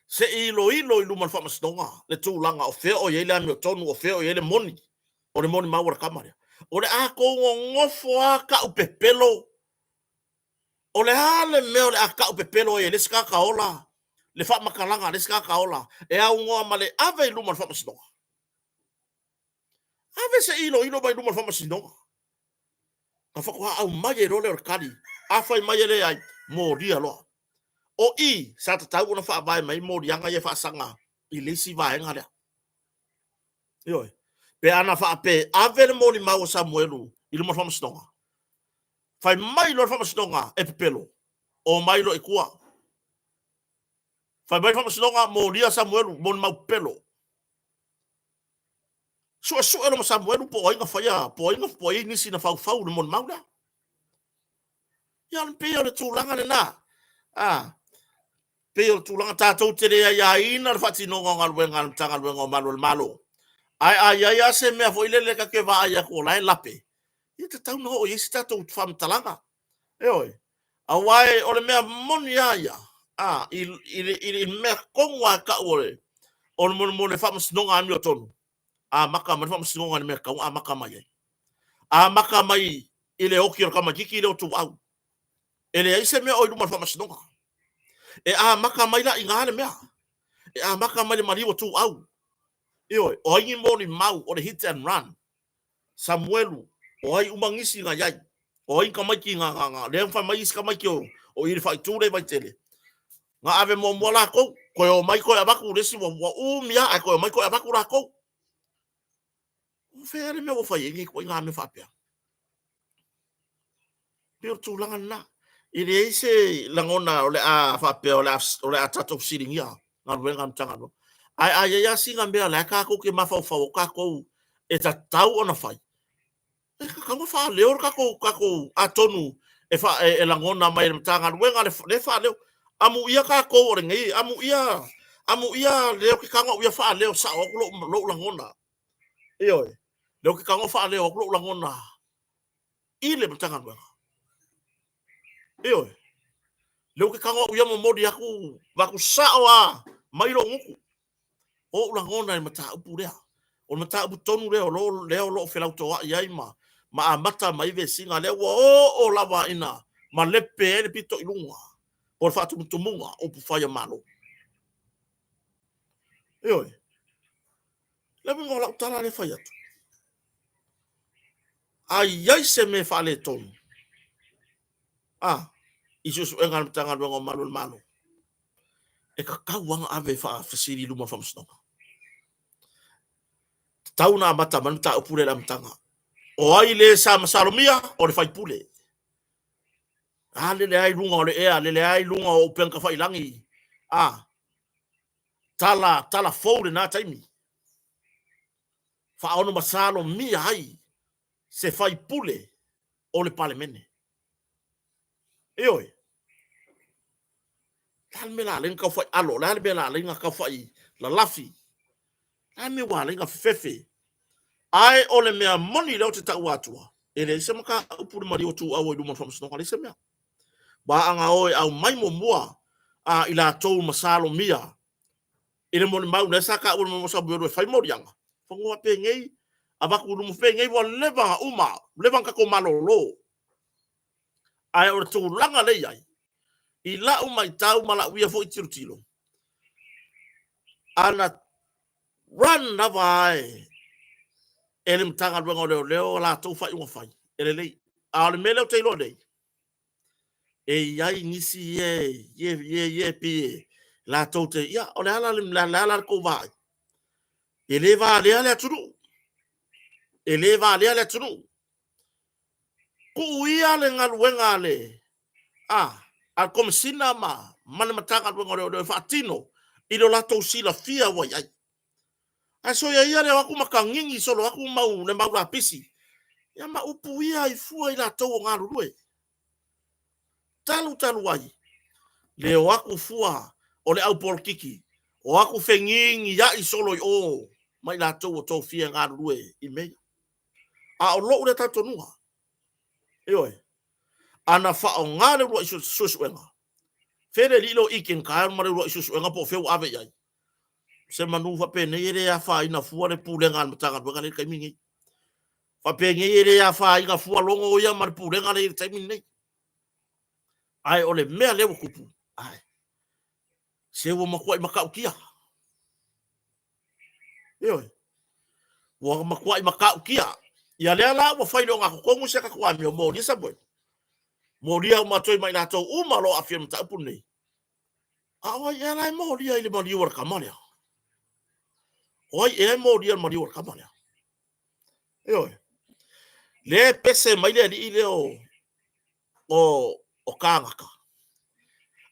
A: Se i iloilo i luma o le faamasinoga le tulaga o fea o i ai le amiotonu, o fea o i ai le moni o le molimau a le tama lea. O le a tou nonofo lava tau pepelo. O le a le mea o le a tau pepelo ai e le isi tagata ola le faamatalaga a le isi tagata ola e aunoa ma le ave i luma o le faamasinoga? Ave se i iloilo mai luma o le faamasinoga. Na faatoa aumai ai loa lea o le tali. Afai mai e leai, molia loa. O i sa tatau ona faavae mai moliaga ia faasaga i le isi vaega lea. Ioe. Pe ana faapea e ave le molimau a Samuelu i luma o le faamasinoga, fai mai loa le faamasinoga e pepelo, omai loa i tua. Fai mai le faamasinoga, molia Samuelu, molimau pepelo. Suesue loa ma Samuelu po o ai na faia, po o ai, po o ai nisi na faufau i le molimau lea. Ia, e pei o le tulaga lena. A, pei o le tulaga tatou te le aiaina le faatinoga o galuega a le Matagaluega o Malu o le Malo. Ae a i ai lava se mea foi lele ta te vaai atu o la e lape, ia tatau ona oo i ai se tatou faamatalaga. Ioe. Aua o le mea moni lava ia, a, i le mea tonu lava e tau o le o le faamasinoga amiotonu, amata mai le faamasinoga i le mea e tatau ona amata mai ai. Amata mai i le oti o le tamaitiiti lea o Tuuau. E leai se mea o i luma o le faamasinoga. E amata mai la i ina le mea. E amata mai le maliu o Tuuau. Ioe, o ai ni molimau o le hit and run? Samuelu, o ai uma nisi na i ai? O ai ni tamaiti na, na, na, lea na fai mai isi tamaiti o, o i le faaitu lea i Vaitele. Na ave muamua latou, toe omai toe avatu le isi, ua, ua umi lava, ae toe omai toe avatu latou. O fea le mea ua fai ai nei ituaiga mea faapea? Pei o le tulaga lena. E leai se lagona o le a faapea o le a, o le a tatou fesiligia galuega a Matagaluega. Ae a i ai lava sina mea o la e tatou te mafaufau o tatou e tatau ona fai, e tatau ona faaleo le tatou, tatou atonu e, fa, e, e lagona mai e le Matagaluega le, le faaleo. Amuia tatou o lenei, amuia, amuia lea ou te tago au ia faaleo sao atu lou, lou lagona. Ioe, lea ou te tago faaleo atu lou lagona i le Matagaluega. Ioe. Lea ou te tago au ia momoli atu, avatu sao lava mai lou gutu. O ou lagona i le mataupu lea. O le mataupu tonu lea o lo, lea o lo o felautoa'i ai ma, ma amata mai vesiga lea ua oo lava ina malepe ai le pito i luga o le faatumutumuga o upufai a Malo. Ioe. Le uiga o lau tala lea e fai atu, a i ai se mea e faaletonu, a, i suesuega a le Matagaluega o Malu o le Malo, e tatau lava ona ave e faafesili i luma o le Faamasinoga. Tatau ona amata mai le mataupu lea i le amataga. O ai le sa masalomia? O le faipule. A lele lava i luga o le ea, lele lava i luga o upega tafailagi. A, tala, tala fou lena taimi. Faaono masalomia ai se faipule o le Palemene. Ioe. Le a le mea la alai na tau fai alo, le a le mea la alai na tau fai lalafi, le a le mea ua alai na fefefe. Ae o le mea moni lea ou te taua atua, e leai se mataupu le maliu o Tuuaua i luma o le faamasinoga, leai se mea. Aua a na o e aumai muamua a i latou masalomia. I le molimau lea sa taua e le Samuelu e fai moliaga, fanua penei, avatu i luma penei ua leva ona uma, leva ona tatou malolo. Ae o le tulaga lea e i ai, i lau matau ma lau ia foi tilotilo, ana run lava e le Matagaluega o Leoleo a latou faaiuga fai, e lelei. A o le mea lea ou te iloa nei, e i ai nisi ia e pei e latou te, ia, o le a la le tou vaai? E le valea le atunuu. E le valea le atunuu. Tuu ia le galuega a le Komesina ma le Matagaluega o Leoleo e faatino i lo latou silafia ua i ai. Ae soia ia le o atu ma tagigi solo atu le mau lapisi, ia ma upuia ai fua i latou o galulue. Talu talu ai le o atu fua o le au polokiki, o atu fegigiai solo i o ma i latou ua tofia e galulue i mea ia. A o lou lea talitonuga, ioe, ana faaaoga le uluai suesuega, fea le alii lea o Ken Kyle ma le uluai suesuega po o fea ua ave i ai? Semanu faapenei e le afaina fua le pulega a le Matagaluega lea i le taimi lenei. Faapenei e le afaina fua logo ia ma le pulega lea i le taimi lenei. Ae o le mea lea ua tupu, ai, se ua matuai matautia. Ioe. Ua matuai matautia. Ia lea la ua fai i le ogatotonu si a tatou amio, molia Samuel. Molia uma atu ai ma i latou uma o lo o aafia i le mataupu lenei. A o ai ea la e molia i le maliu a le tama lea? O ai ea e molia i le maliu a le tama lea? Ioe. Lea e pese mai le alii lea o Kāgata.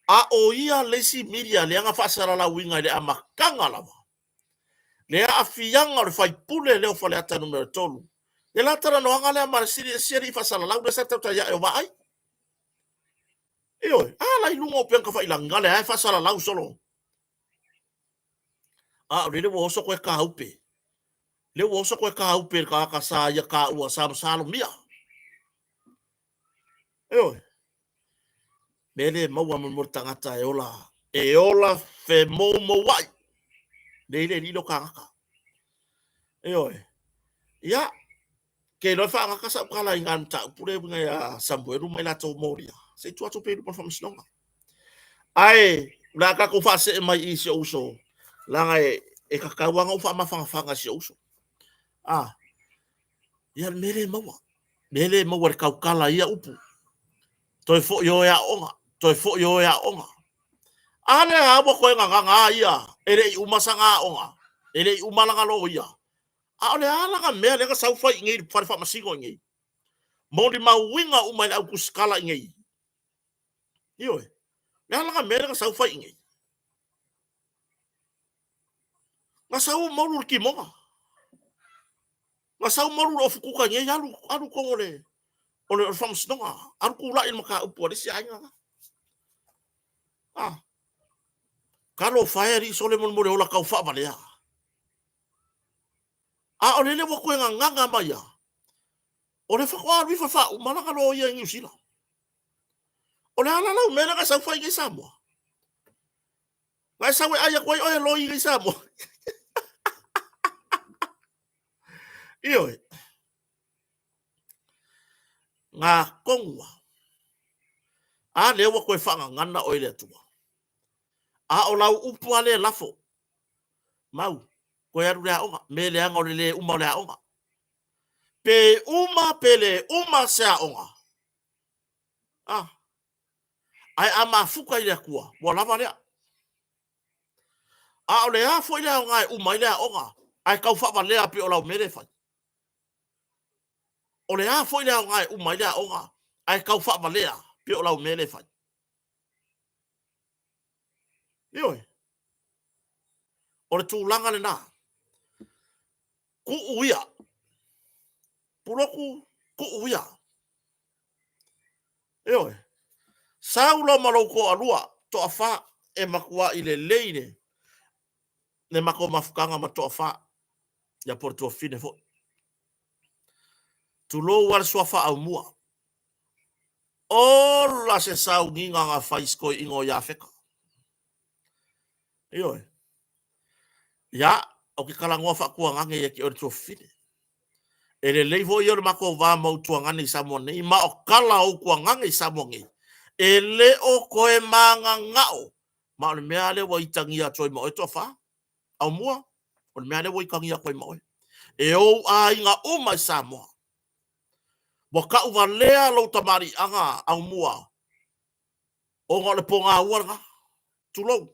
A: A o ia le isi media lea na faasalalauina i le amataga lava le aafiaga o le faipule lea o Faleata Nu.3. Le la talanoaga lea ma le isi alii faasalalau lea sa tautai ae o Vaai. Ioe, a la i luga o upega tafailagi, na o lea e faasalalau solo. A o lele ua oso koe tāupe. Lea ua oso koe tāupe i le tagata sa ia tāua, sa masalomia. Ioe. Mea le maua mo le tagata e ola, e ola femoumouai. Lei le lilo tagata. Ioe. Ia, ke iloa e faagata sau tala i ngā mataupu le uiga ia Samuelu ma i latou molia. Se i tuu atu pea i luma o le faamasinoga. Ae, o le a tatou faasee mai i si ou uso, leaga e tatau lava ona ou faamafanafana i si ou uso. Ah, ia le mea le maua. Mea le maua le tautala ia upu. Toe foi o e aoga, toe foi o e aoga. A lea ua toe gagaga a ia, e le i uma sana aoga, e le i uma lana loia. A o le a lana mea lea na sau fai i inei i le fale faamasino i inei? Molimauina uma e le au tusitala i inei. Ioe. Le a lana mea lea na sau fai i inei? Na sau maulu i le kimoga. Na sau maulu i le ofukuka i inei, alu, alu tonu o le, o le, o le faamasinoga. Alu tulai i le mataupu a le isi aiga la. Ah. Talofa e alii sole molemole ola tau faavalea. A o lele ua toe gagaga mai a, o le faatoa alu ifo e faauma lana loia i Niu Sila. O le a la lau mea lea na sau fai nei Samoa? Na e sau e ai atu ai oe e loi nei Samoa. Ioe. Ngā tonu a lea ua toe faagagana oe i le Atua. A o lau upu a lea lafo, mau, toe alu le aoga, me leaga o le le uma o le aoga. Pe uma pe le uma se aoga. Ah. Ae a mafuta i le Atua, ua lava lea. A o le a foi le aoga e uma ai le aoga, ae tau faavalea pei o lau mea lea e fai. O le a foi le aoga e uma ai le aoga, ae tau faavalea pei o lau mea lea e fai. Ioe. O le tulaga lena. Tuu ia. Pulotu, tuu ia. Ioe. Sau loa ma lou toalua, toafa, e matuai lelei le, le matou mafutaga ma toafa. Ia po o le tuafafine foi. Tulou lava le suafa Aumua. Ola se sauniga na fai i si toeaina o Iafeta. Ioe. Ia, o ke talanoa faa-tuagane ia te oe le tuafafine. E lelei foi ia o le matou va ma ou tuagane i Samoa nei, ma o tala o ou tuagane i Samoa nei, e le o toe mananao, ma o le mea lava lea ua itagia atu ai ma oe Toafa. Aumua, o le mea lava lea ua itagia atu ai ma oe. E ou aiga uma i Samoa. Ua tauvalea lou tamaliiaga Aumua, ona o le pogaua lena. Tulou.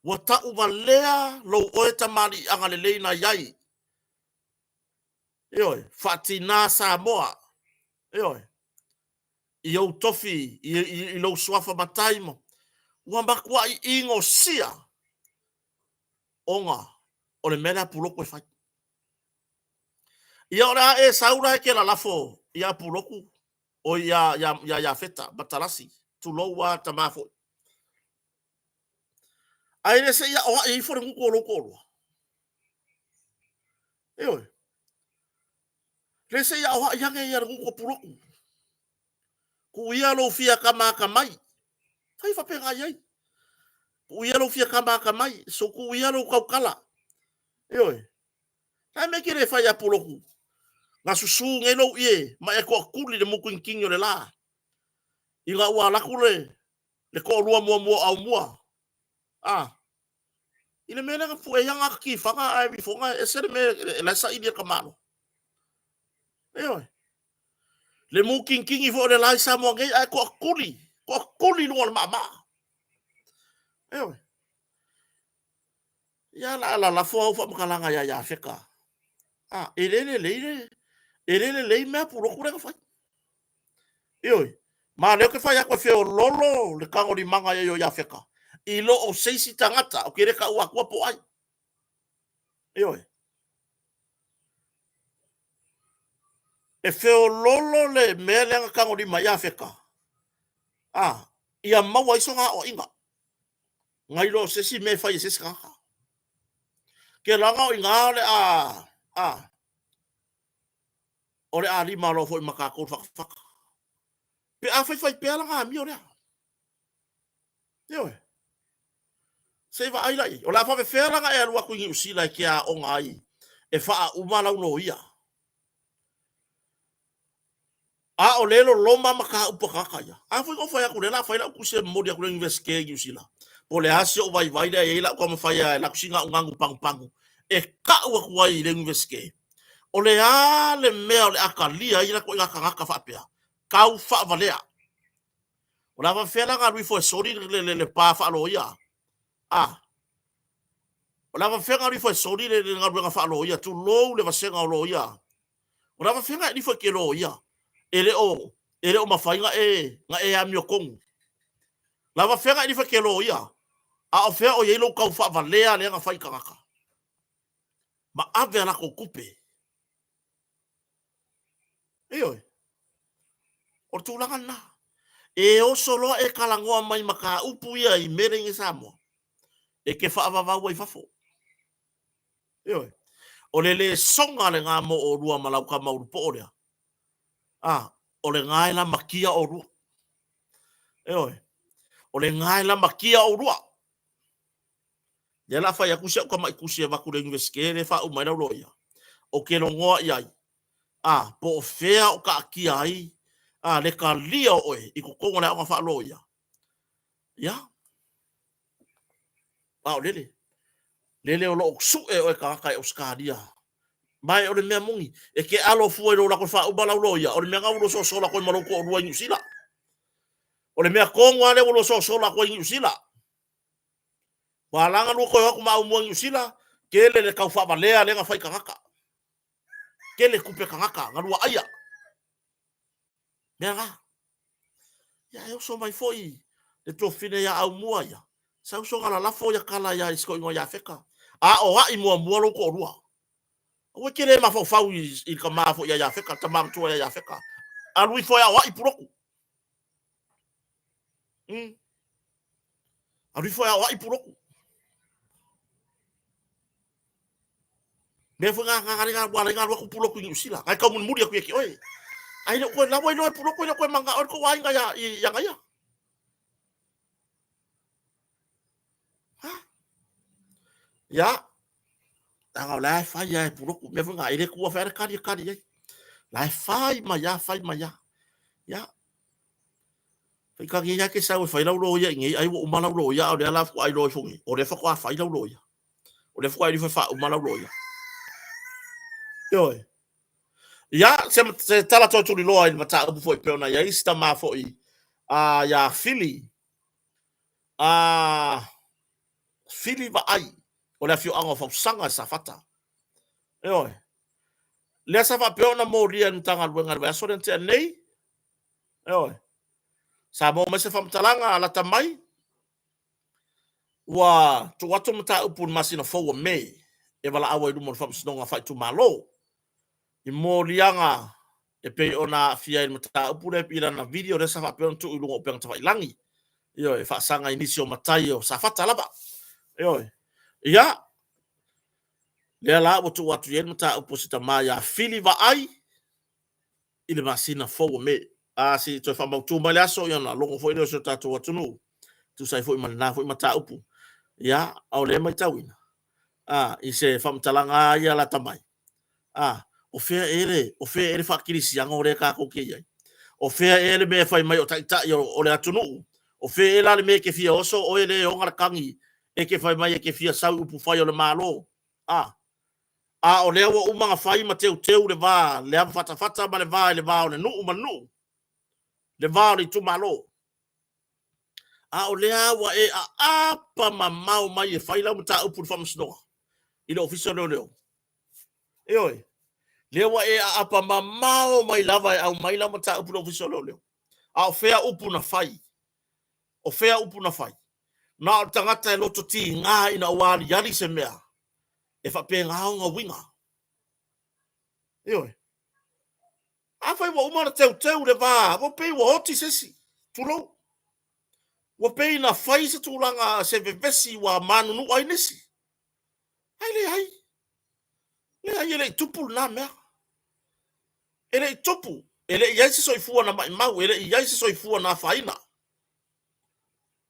A: Ua tauvalea lou oe tamaliiaga lelei na i ai. Ioe, faatina Samoa. Ioe, i ou tofi, i lou suafa matai ma ua matuai inosia ona o le mea lea a Pulotu e fai. Ia o le a e sau la e te lalafo ia Pulotu, oi ia Iafeta Matalasi, tulou lava tama foi. Ae le se i aoai ifo le gutu o lou toalua. Ioe. Le se i aoai ane ia le gutu o Pulotu. Tuu ia lou fia tama atamai. Fai faapena i ai. Tuu ia lou fia tama atamai. So tuu ia lou tautala. Ioe. La mea e te le fai ia Pulotu. Na susu nei lou ie ma e toatuli le mutinitini o le la. Ina ua alu atu le le toalua muamua o Aumua. A, i le mea lea na pue ai ana ata tifaga ae alu ifo e ese le mea la e saili e le tamaloa. Ioe. Le mutinitini foi o le la i Samoa nei ae toatuli, toatuli i luga o le maamaa. Ioe. Ia la lalafo au faamatalaga ia Iafeta. A, e le lelei le, e le lelei mea Pulotu lea na fai. Ioe, ma lea ou te fai atu e feololo le tagolimaga i ai o Iafeta i lo o se isi tagata, ou te le taua atua po o ai. Ioe. E feololo le mea lea na tagolima ai Iafeta, a, ia maua ai sona aoaiga, nai lo o se isi mea e fai e se isi tagata. Ke laga o i ina o le a, a, o le a lima loa foi ma tatou le fatafata. Pe a faifai pea lana amio lea. Ioe. Se i vaai la i ai. O le a faapefea la ona e alu atu i Niu Sila e te aoga ai e faauma lau loia. A o lea e loloma mataupu a tagata ia. A foi na ou fai atu, o lea o le a fai lau tusi e momoli atu i le Iunivesite i Niu Sila. Po o le a si ou vaivai lea e i ai lau taumafai e alu atu sina pagupagu e tau atu ai i le Iunivesite. O le a le mea o le a talia ai le ituaiga tagata faapea? Tau faavalea. O le a faapefea la ona alu ifo e soli le pa faaloia? A. O le a faapefea ona alu ifo e soli le galuega faaloia, tulou le vasega o loia? O le a faapefea ona e alu ifo e te loia? E le o, e le o mafai ona e, ona e amiotonu. O le a faapefea ona e alu ifo e te loia? A o fea o i ai lou tau faavalea lea na fai i tagata? Ma ave a latou tupe. Ioe. O le tulaga lena. E oso loa e talanoa mai mataupu ia i mele i Samoa, e te faavavau ai i fafo. Ioe. O le lesona lena mo olua ma lau tama ulupoo lea. A, o lena e lamatia olua. Ioe. O lena e lamatia olua. Lea la fai atu si au tama'i tusi e avatu i le Iunivesite lea e faauma ai lau loia, ou te logoa i ai, a, po o fea o taatia ai a, le talia o oe i totonu o le aoga faaloia. Ia, a o lele, lele o lo o sue oe tagata e Ausetalia. Ma e o le mea moni, e te alo fua i lou alu atu e faauma lau loia, o le mea lena ua lua sosola atu ai ma lou toalua i Niu Sila. O le mea tonu lava lea ua lua sosola atu ai i Niu Sila. Ua ala ona lua toe o atu ma Aumua i Niu Sila, tele le tau faavalea lea na fai i tagata. Tele tupe tagata na lua aia. Mea la. Ia e oso mai foi le tuafafine ia Aumua ia. Sau soga lalafo ia tala ia i si toeaina ia Feka. A o ai muamua lou toalua. Aua e te le mafaufau i le tama foi ia Iafeta, le tama matua ia Iafeta. Alu ifo e aoai Pulotu. Alu ifo e aoai Pulotu. Mea foi nga nga nga ua ala ai ona alu atu Pulotu i Niu Sila. Ngai tau mulimuli atu ia te oe. Ai le koe lawa iloa e Pulotu e le o koe manao le tou aiga ia ia ia. Ha? Ia, leaga o la e fai lava e Pulotu, mea foi na, e le tuua fai lava le tali e tali ai. La e fai mai lava, fai mai lava. Ia, faitagi ia e te sau e fai lau loia i inei, ai ua uma lau loia, a o lea la faatoa iloa ifo nei, o lea faatoa fai lau loia. O lea faatoa alu ifo e faauma lau loia. Ioe. Ia, se tala toe tuliloa i le mataupu foi pei ona i ai si tama foi a ia Fili, a Fili Vaai o le afioaga o Fausaga i Safata. Ioe. Lea sa faapea ona molia e le Matagaluega i le vaiaso lea na tea nei. Ioe. Sa maua mai se faamatalaga lata mai ua tuu atu le mataupu i le masina fou o Me e valaau ai i luma o le Faamasinoga Faaitumalo i moliaga e pei ona aafia ai le mataupu lea i lana video lea sa faapea ona tuu i luga o upega tafailagi, ioe, e faasaga i nisi o matai o Safata lava. Ioe. Ia, lea la ua tuu atu i ai le mataupu a si tama ia Fili Vaai i le masina fou o Me. A se i toe faamautu mai le aso, ia ona logo foi lea o si o tatou atunuu, tusa ai foi ma lena foi mataupu. Ia, a o lea e matauina, a, i se faamatalaga lava ia lata mai, a, o fea ea le, o fea ea le faakerisiano lea tatou te i ai? O fea ea le mea e fai mai o taitai o le atunuu? O fea ea la le mea e te fia oso oe lea e ona le tagi e te fai mai e te fia sau i upufai o le Malo? A, a o lea ua uma ona fai ma teuteu le va, le avafatafata ma le va i le va o le nuu ma le nuu, le va o le itumalo. A o lea ua e aapa mamao mai e fai lau mataupu i le faamasinoga, i le Ofisa o Leoleo. Ioe, lea ua e aapa mamao mai lava e aumai lau mataupu i le Ofisa o Leoleo. A o fea upu na fai? O fea upu na fai? Na o le tagata e loto tiga ina ua aliali se mea, e faapena ona uiga. Ioe. Afai ua uma ona teuteu le va, ua pei ua oti se isi, tulou. Ua pei na fai se tulaga, se vevesi ua manunua ai nisi. Ai leai, leai, e le i tupu lena mea. E le i tupu, e le i i ai se soifua na maimau, e le i i ai se soifua na afaina.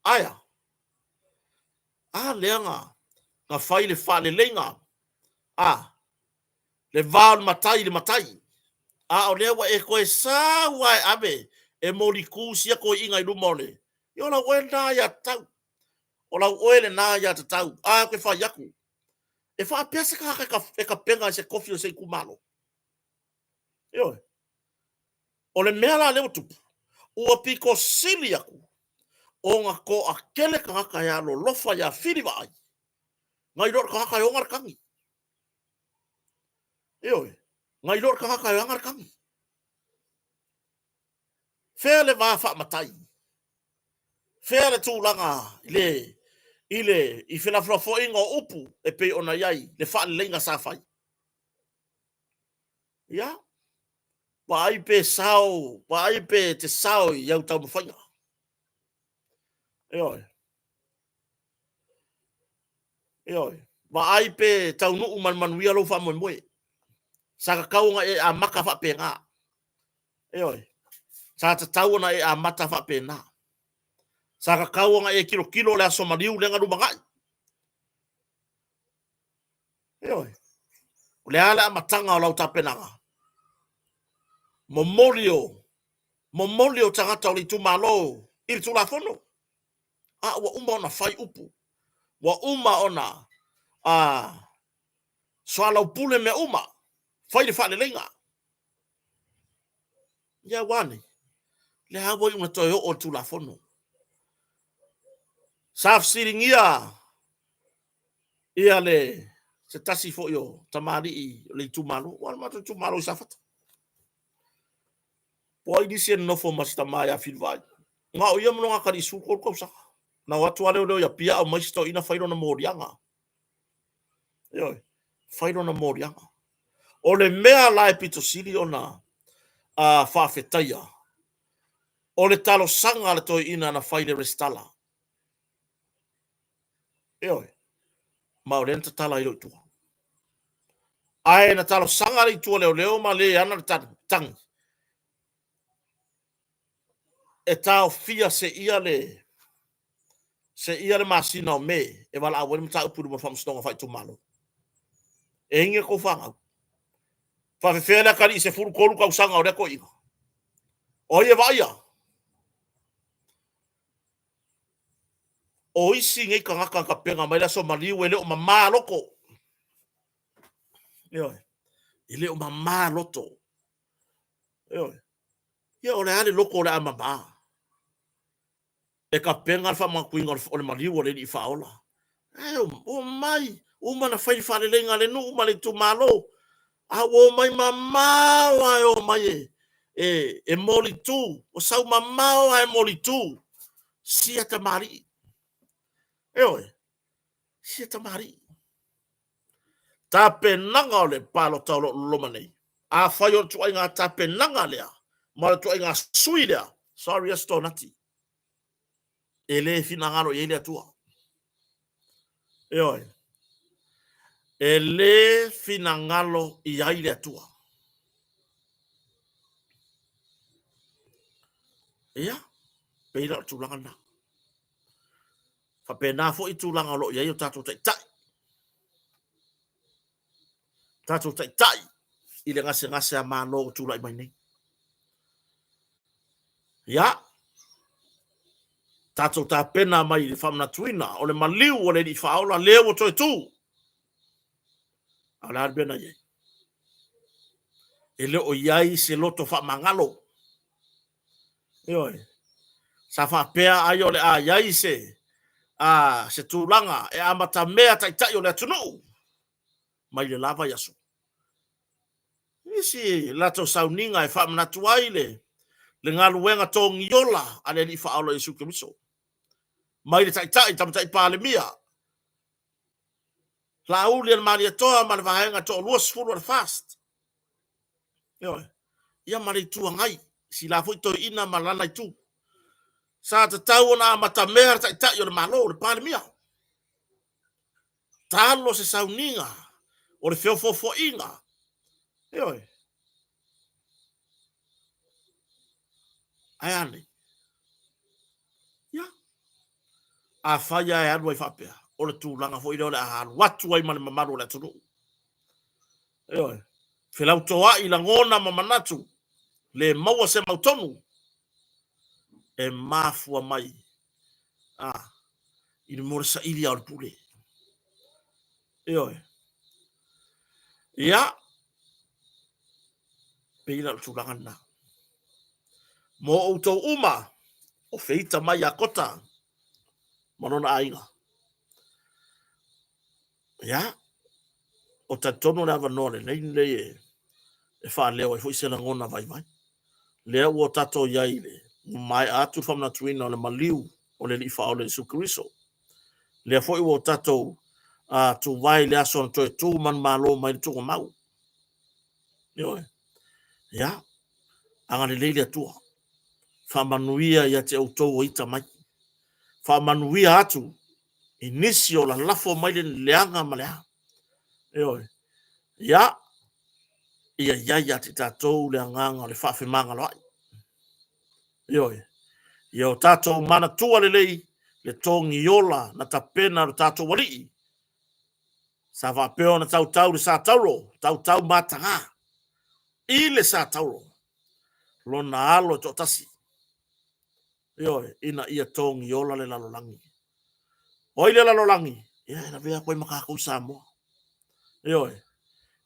A: Ae a? A lea na fai le faaleleiga, a, le va o le matai i le matai, a o lea ua e toe sau lava e ave e molitu sia toeaiina i luma o le... Ia o lau oe lena aiatatau. O lau oe lena aiatatau. A, ou te fai atu, e faapea se tagata e tapena i se tofi o se itumalo. Ioe. O le mea la lea ua tupu, ua pito sili atu ona toatele tagata e alolofa ia Fili Vaai, nai lo le tagata e ona le tagi. Ioe, nai lo le tagata e ana le tagi. Fea le va faamatai? Fea le tulaga i le, i le, i felafolafoaiga o upu e pei ona i ai le faaleleiga sa fai? Ia, vaai pe sao, vaai pe te sao i au taumafaiga. Ioe. Ioe. Vaai pe taunuu ma le manuia lou faamoemoe. Sa tatau ona e amata faapena. Ioe. Sa tatau ona e amata faapena. Sa tatau ona e tilotilo le aso maliu lea na lumanai. Ioe. O le a le amataga o lau tapenaga? Momoli o, momoli o tagata o le itumalo i le Tulafono. A ua uma ona fai upu, ua uma ona a, soalaupule mea uma, fai le faaleleiga. Ia ua a nei? Lea ua iu ina toe oo le Tulafono. Sa fesiligia ia le se tasi foi o tamalii o le itumalo, ua o le matou itumalo i Safata. Po o ai nisi e nonofo ma si tama ia Filivai. Na o ia ma lona atalii 13 tausaga. Na o atu lava leoleo i Apia aumai si toeaina fai lona moliaga. Ioe, fai lona moliaga. O le mea la e pito sili ona faafetaia, o le talosaga a le toeaina na fai i le resitala. Ioe, ma o lea na tatala ai lou tua. Ae na talosaga le itu a leoleo ma le ana le tagi e taofia seia le Seia le masina o Me e valaau ai le mataupu i luma o le Faamasinoga Faaitumalo. E inge tou fanau. Faafefea le atalii 13 tausaga o lea toeaina? O ai e vaaia? O isi nei tagata na tapena mai le aso maliu e le o mama loto. Ioe. E le o mama loto. Ioe. Ia o le a le loto o le a mama? E tapena le faamanatuina o le maliu o le Alii Faaola. Ae omai, uma ona fai le faaleleiga a le nuu ma le itumalo, a ua omai mamao lava e omai e, e, e molitu, ua sau mamao lava e molitu, sia tamalii. Ioe, sia tamalii. Tapenaga o le palota o lo o loma nei. Afai o le ituaiga tapenaga lea, ma o le ituaiga sui lea, sorry Aso Tonati, e le finagalo i ai le Atua. Ioe. E le finagalo i ai le Atua. Ia, pei la o le tulaga lena. Faapena foi tulaga o lo o i ai o tatou taitai. Tatou taitai i le gasegase a Malo ua tulai mai nei. Ia, tatou tapena mai i le faamanatuina o le maliu o le Alii Faaola lea ua toe tu. A o le a le mea na i ai? E le o i ai se loto faamagalo. Ioe. Sa faapea ai o le a i ai se, a, se tulaga e amatamea taitai o le atunuu mai le la vaiaso. Nisi latou sauniga e faamanatu ai le, le galuega togiola a le Alii Faaola Iesu Keriso. Mai le taitai, Tamaitai Palemia, Laauli a le Malietoa ma le vaega toa 20 o le FAST. Ioe. Ia ma le Itu Agai, sila foi toeaina ma lana itu. Sa tatau ona amatamea le Taitai o le Malo, le Palemia. Talo se sauniga o le feofoofoaiga. Ioe. Ae a nei? Ia. Afai lava e alu ai faapea, o le tulaga foi lea o le a alu atu ai ma le mamalu o le atunuu. Ioe. Felautoa'i lagona ma manatu, le maua se mautonu e mafua mai a i le mea o le saili lava o le pule. Ioe. Ia, pei la o le tulaga lena. Mo outou uma, o feita mai ia Kota ma lona aiga. Ia, o talitonu le avanoa lenei lenei e, e faaleo ai foi se lagona vaivai. Lea ua tatou i ai i le maea atu le faamanatuina o le maliu o le Alii Faaola Iesu Keriso. Lea foi ua tatou uh, tuvae i le aso na toe tu manumalo mai le tuugamau. Ioe. Ia, agalelei le Atua. Faamanuia ia te outou o ita mai. Faamanuia atu i nisi o lalafo mai le leaga ma le a. Ioe. Ia, ia i ai ia te tatou le agaga o le faafemagaloai. Ioe. Ia o tatou manatua lelei le togiola na tapena e lo tatou Alii. Sa faapea ona tautau le sa tauro, tautau mataga i le sa tauro, lona alo e toatasi. Ioe, ina ia togiola le lalolagi. O ai le lalolagi? Ia, e lavea atu ai ma tatou i Samoa. Ioe,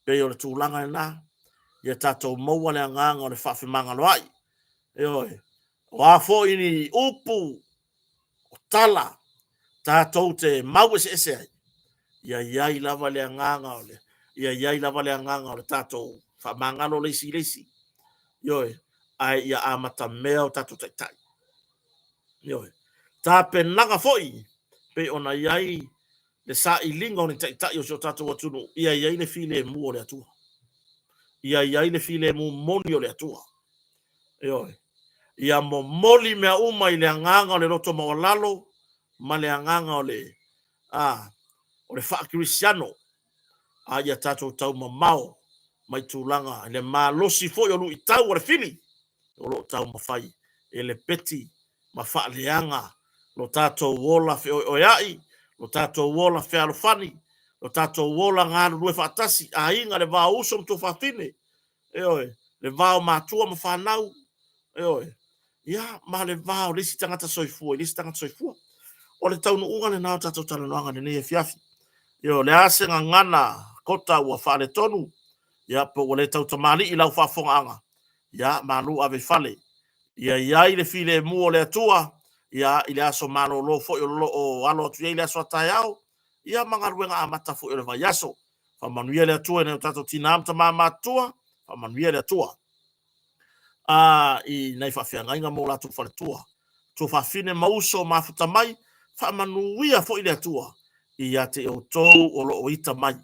A: pei o le tulaga lena, ia tatou maua le agaga o le faafemagaloai. Ioe, o a foi ni upu, o tala, tatou te mau eseese ai, ia i ai lava le agaga o le, ia i ai lava le agaga o le tatou faamagalo le isi i le isi. Ioe, ae ia amatamea o tatou taitai. Ioe. Tapenaga foi pei ona i ai le sailiga o ni taitai o si o tatou atunuu, ia i ai le filemu o le Atua. Ia i ai le filemu moni o le Atua. Ioe. Ia momoli mea uma i le agaga o le loto maualalo ma le agaga o le, a, o le faakerisiano, a ia tatou taumamao mai tulaga i le malosi foi o luitau o le fili o lo o taumafai e lepeti ma faaleaga Lo tatou ola feoeoea'i, lo tatou ola fealofani, lo tatou ola galulue faatasi, aiga, le va o uso ma tuafafine, ioe, le va o matua ma fanau, ioe, ia, ma le va o le isi tagata soifua i le isi tagata soifua. O le taunuuga lena o tatou talanoaga i lenei afiafi. Ioe, o le a se gagana kota ua faaletonu, ia, pe ua le tautamalii i lau faafofogaaga, ia, malu ave i fale. Ia i ai le filemu o le Atua, ia, i le aso malolo foi o lo o alo atu i ai le aso a taeao, ia ma galuega amata foi o le vaiaso. Faamanuia le Atua i nai o tatou tinā ma tamā matutua, faamanuia le Atua i nai faafeagaiga ma o latou faletua, tuafafine ma uso mafuta mai, faamanuia foi le Atua ia te outou o lo o ita mai.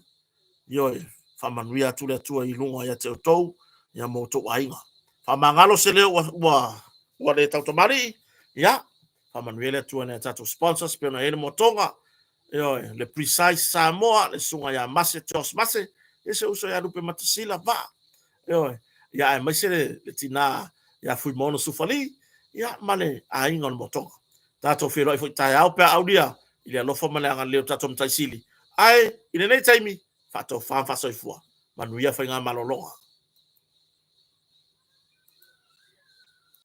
A: Ioe, faamanuia atu le Atua i luga ia te outou ia ma outou aiga. Faamagalo se leo ua, ua, ua le tautamalii, ia, faamanuia le Atua i nai a tatou sponsors pei ona i ai le Moatoga, ioe, le Precise Samoa, le susuga ia Mase Josh Mase, ia si ou uso ia Lupe Matasila Vaa, ioe, ia aemaise le, le tina ia Fuimaono Sufali, ia ma le aiga o le Moatoga. Tatou feiloai foi taeao pe a aulia i le alofa ma le agalelei o le tatou Matai Sili. Ae i lenei taimi, faatofa ma faasoifua. Manuia faiga malologa.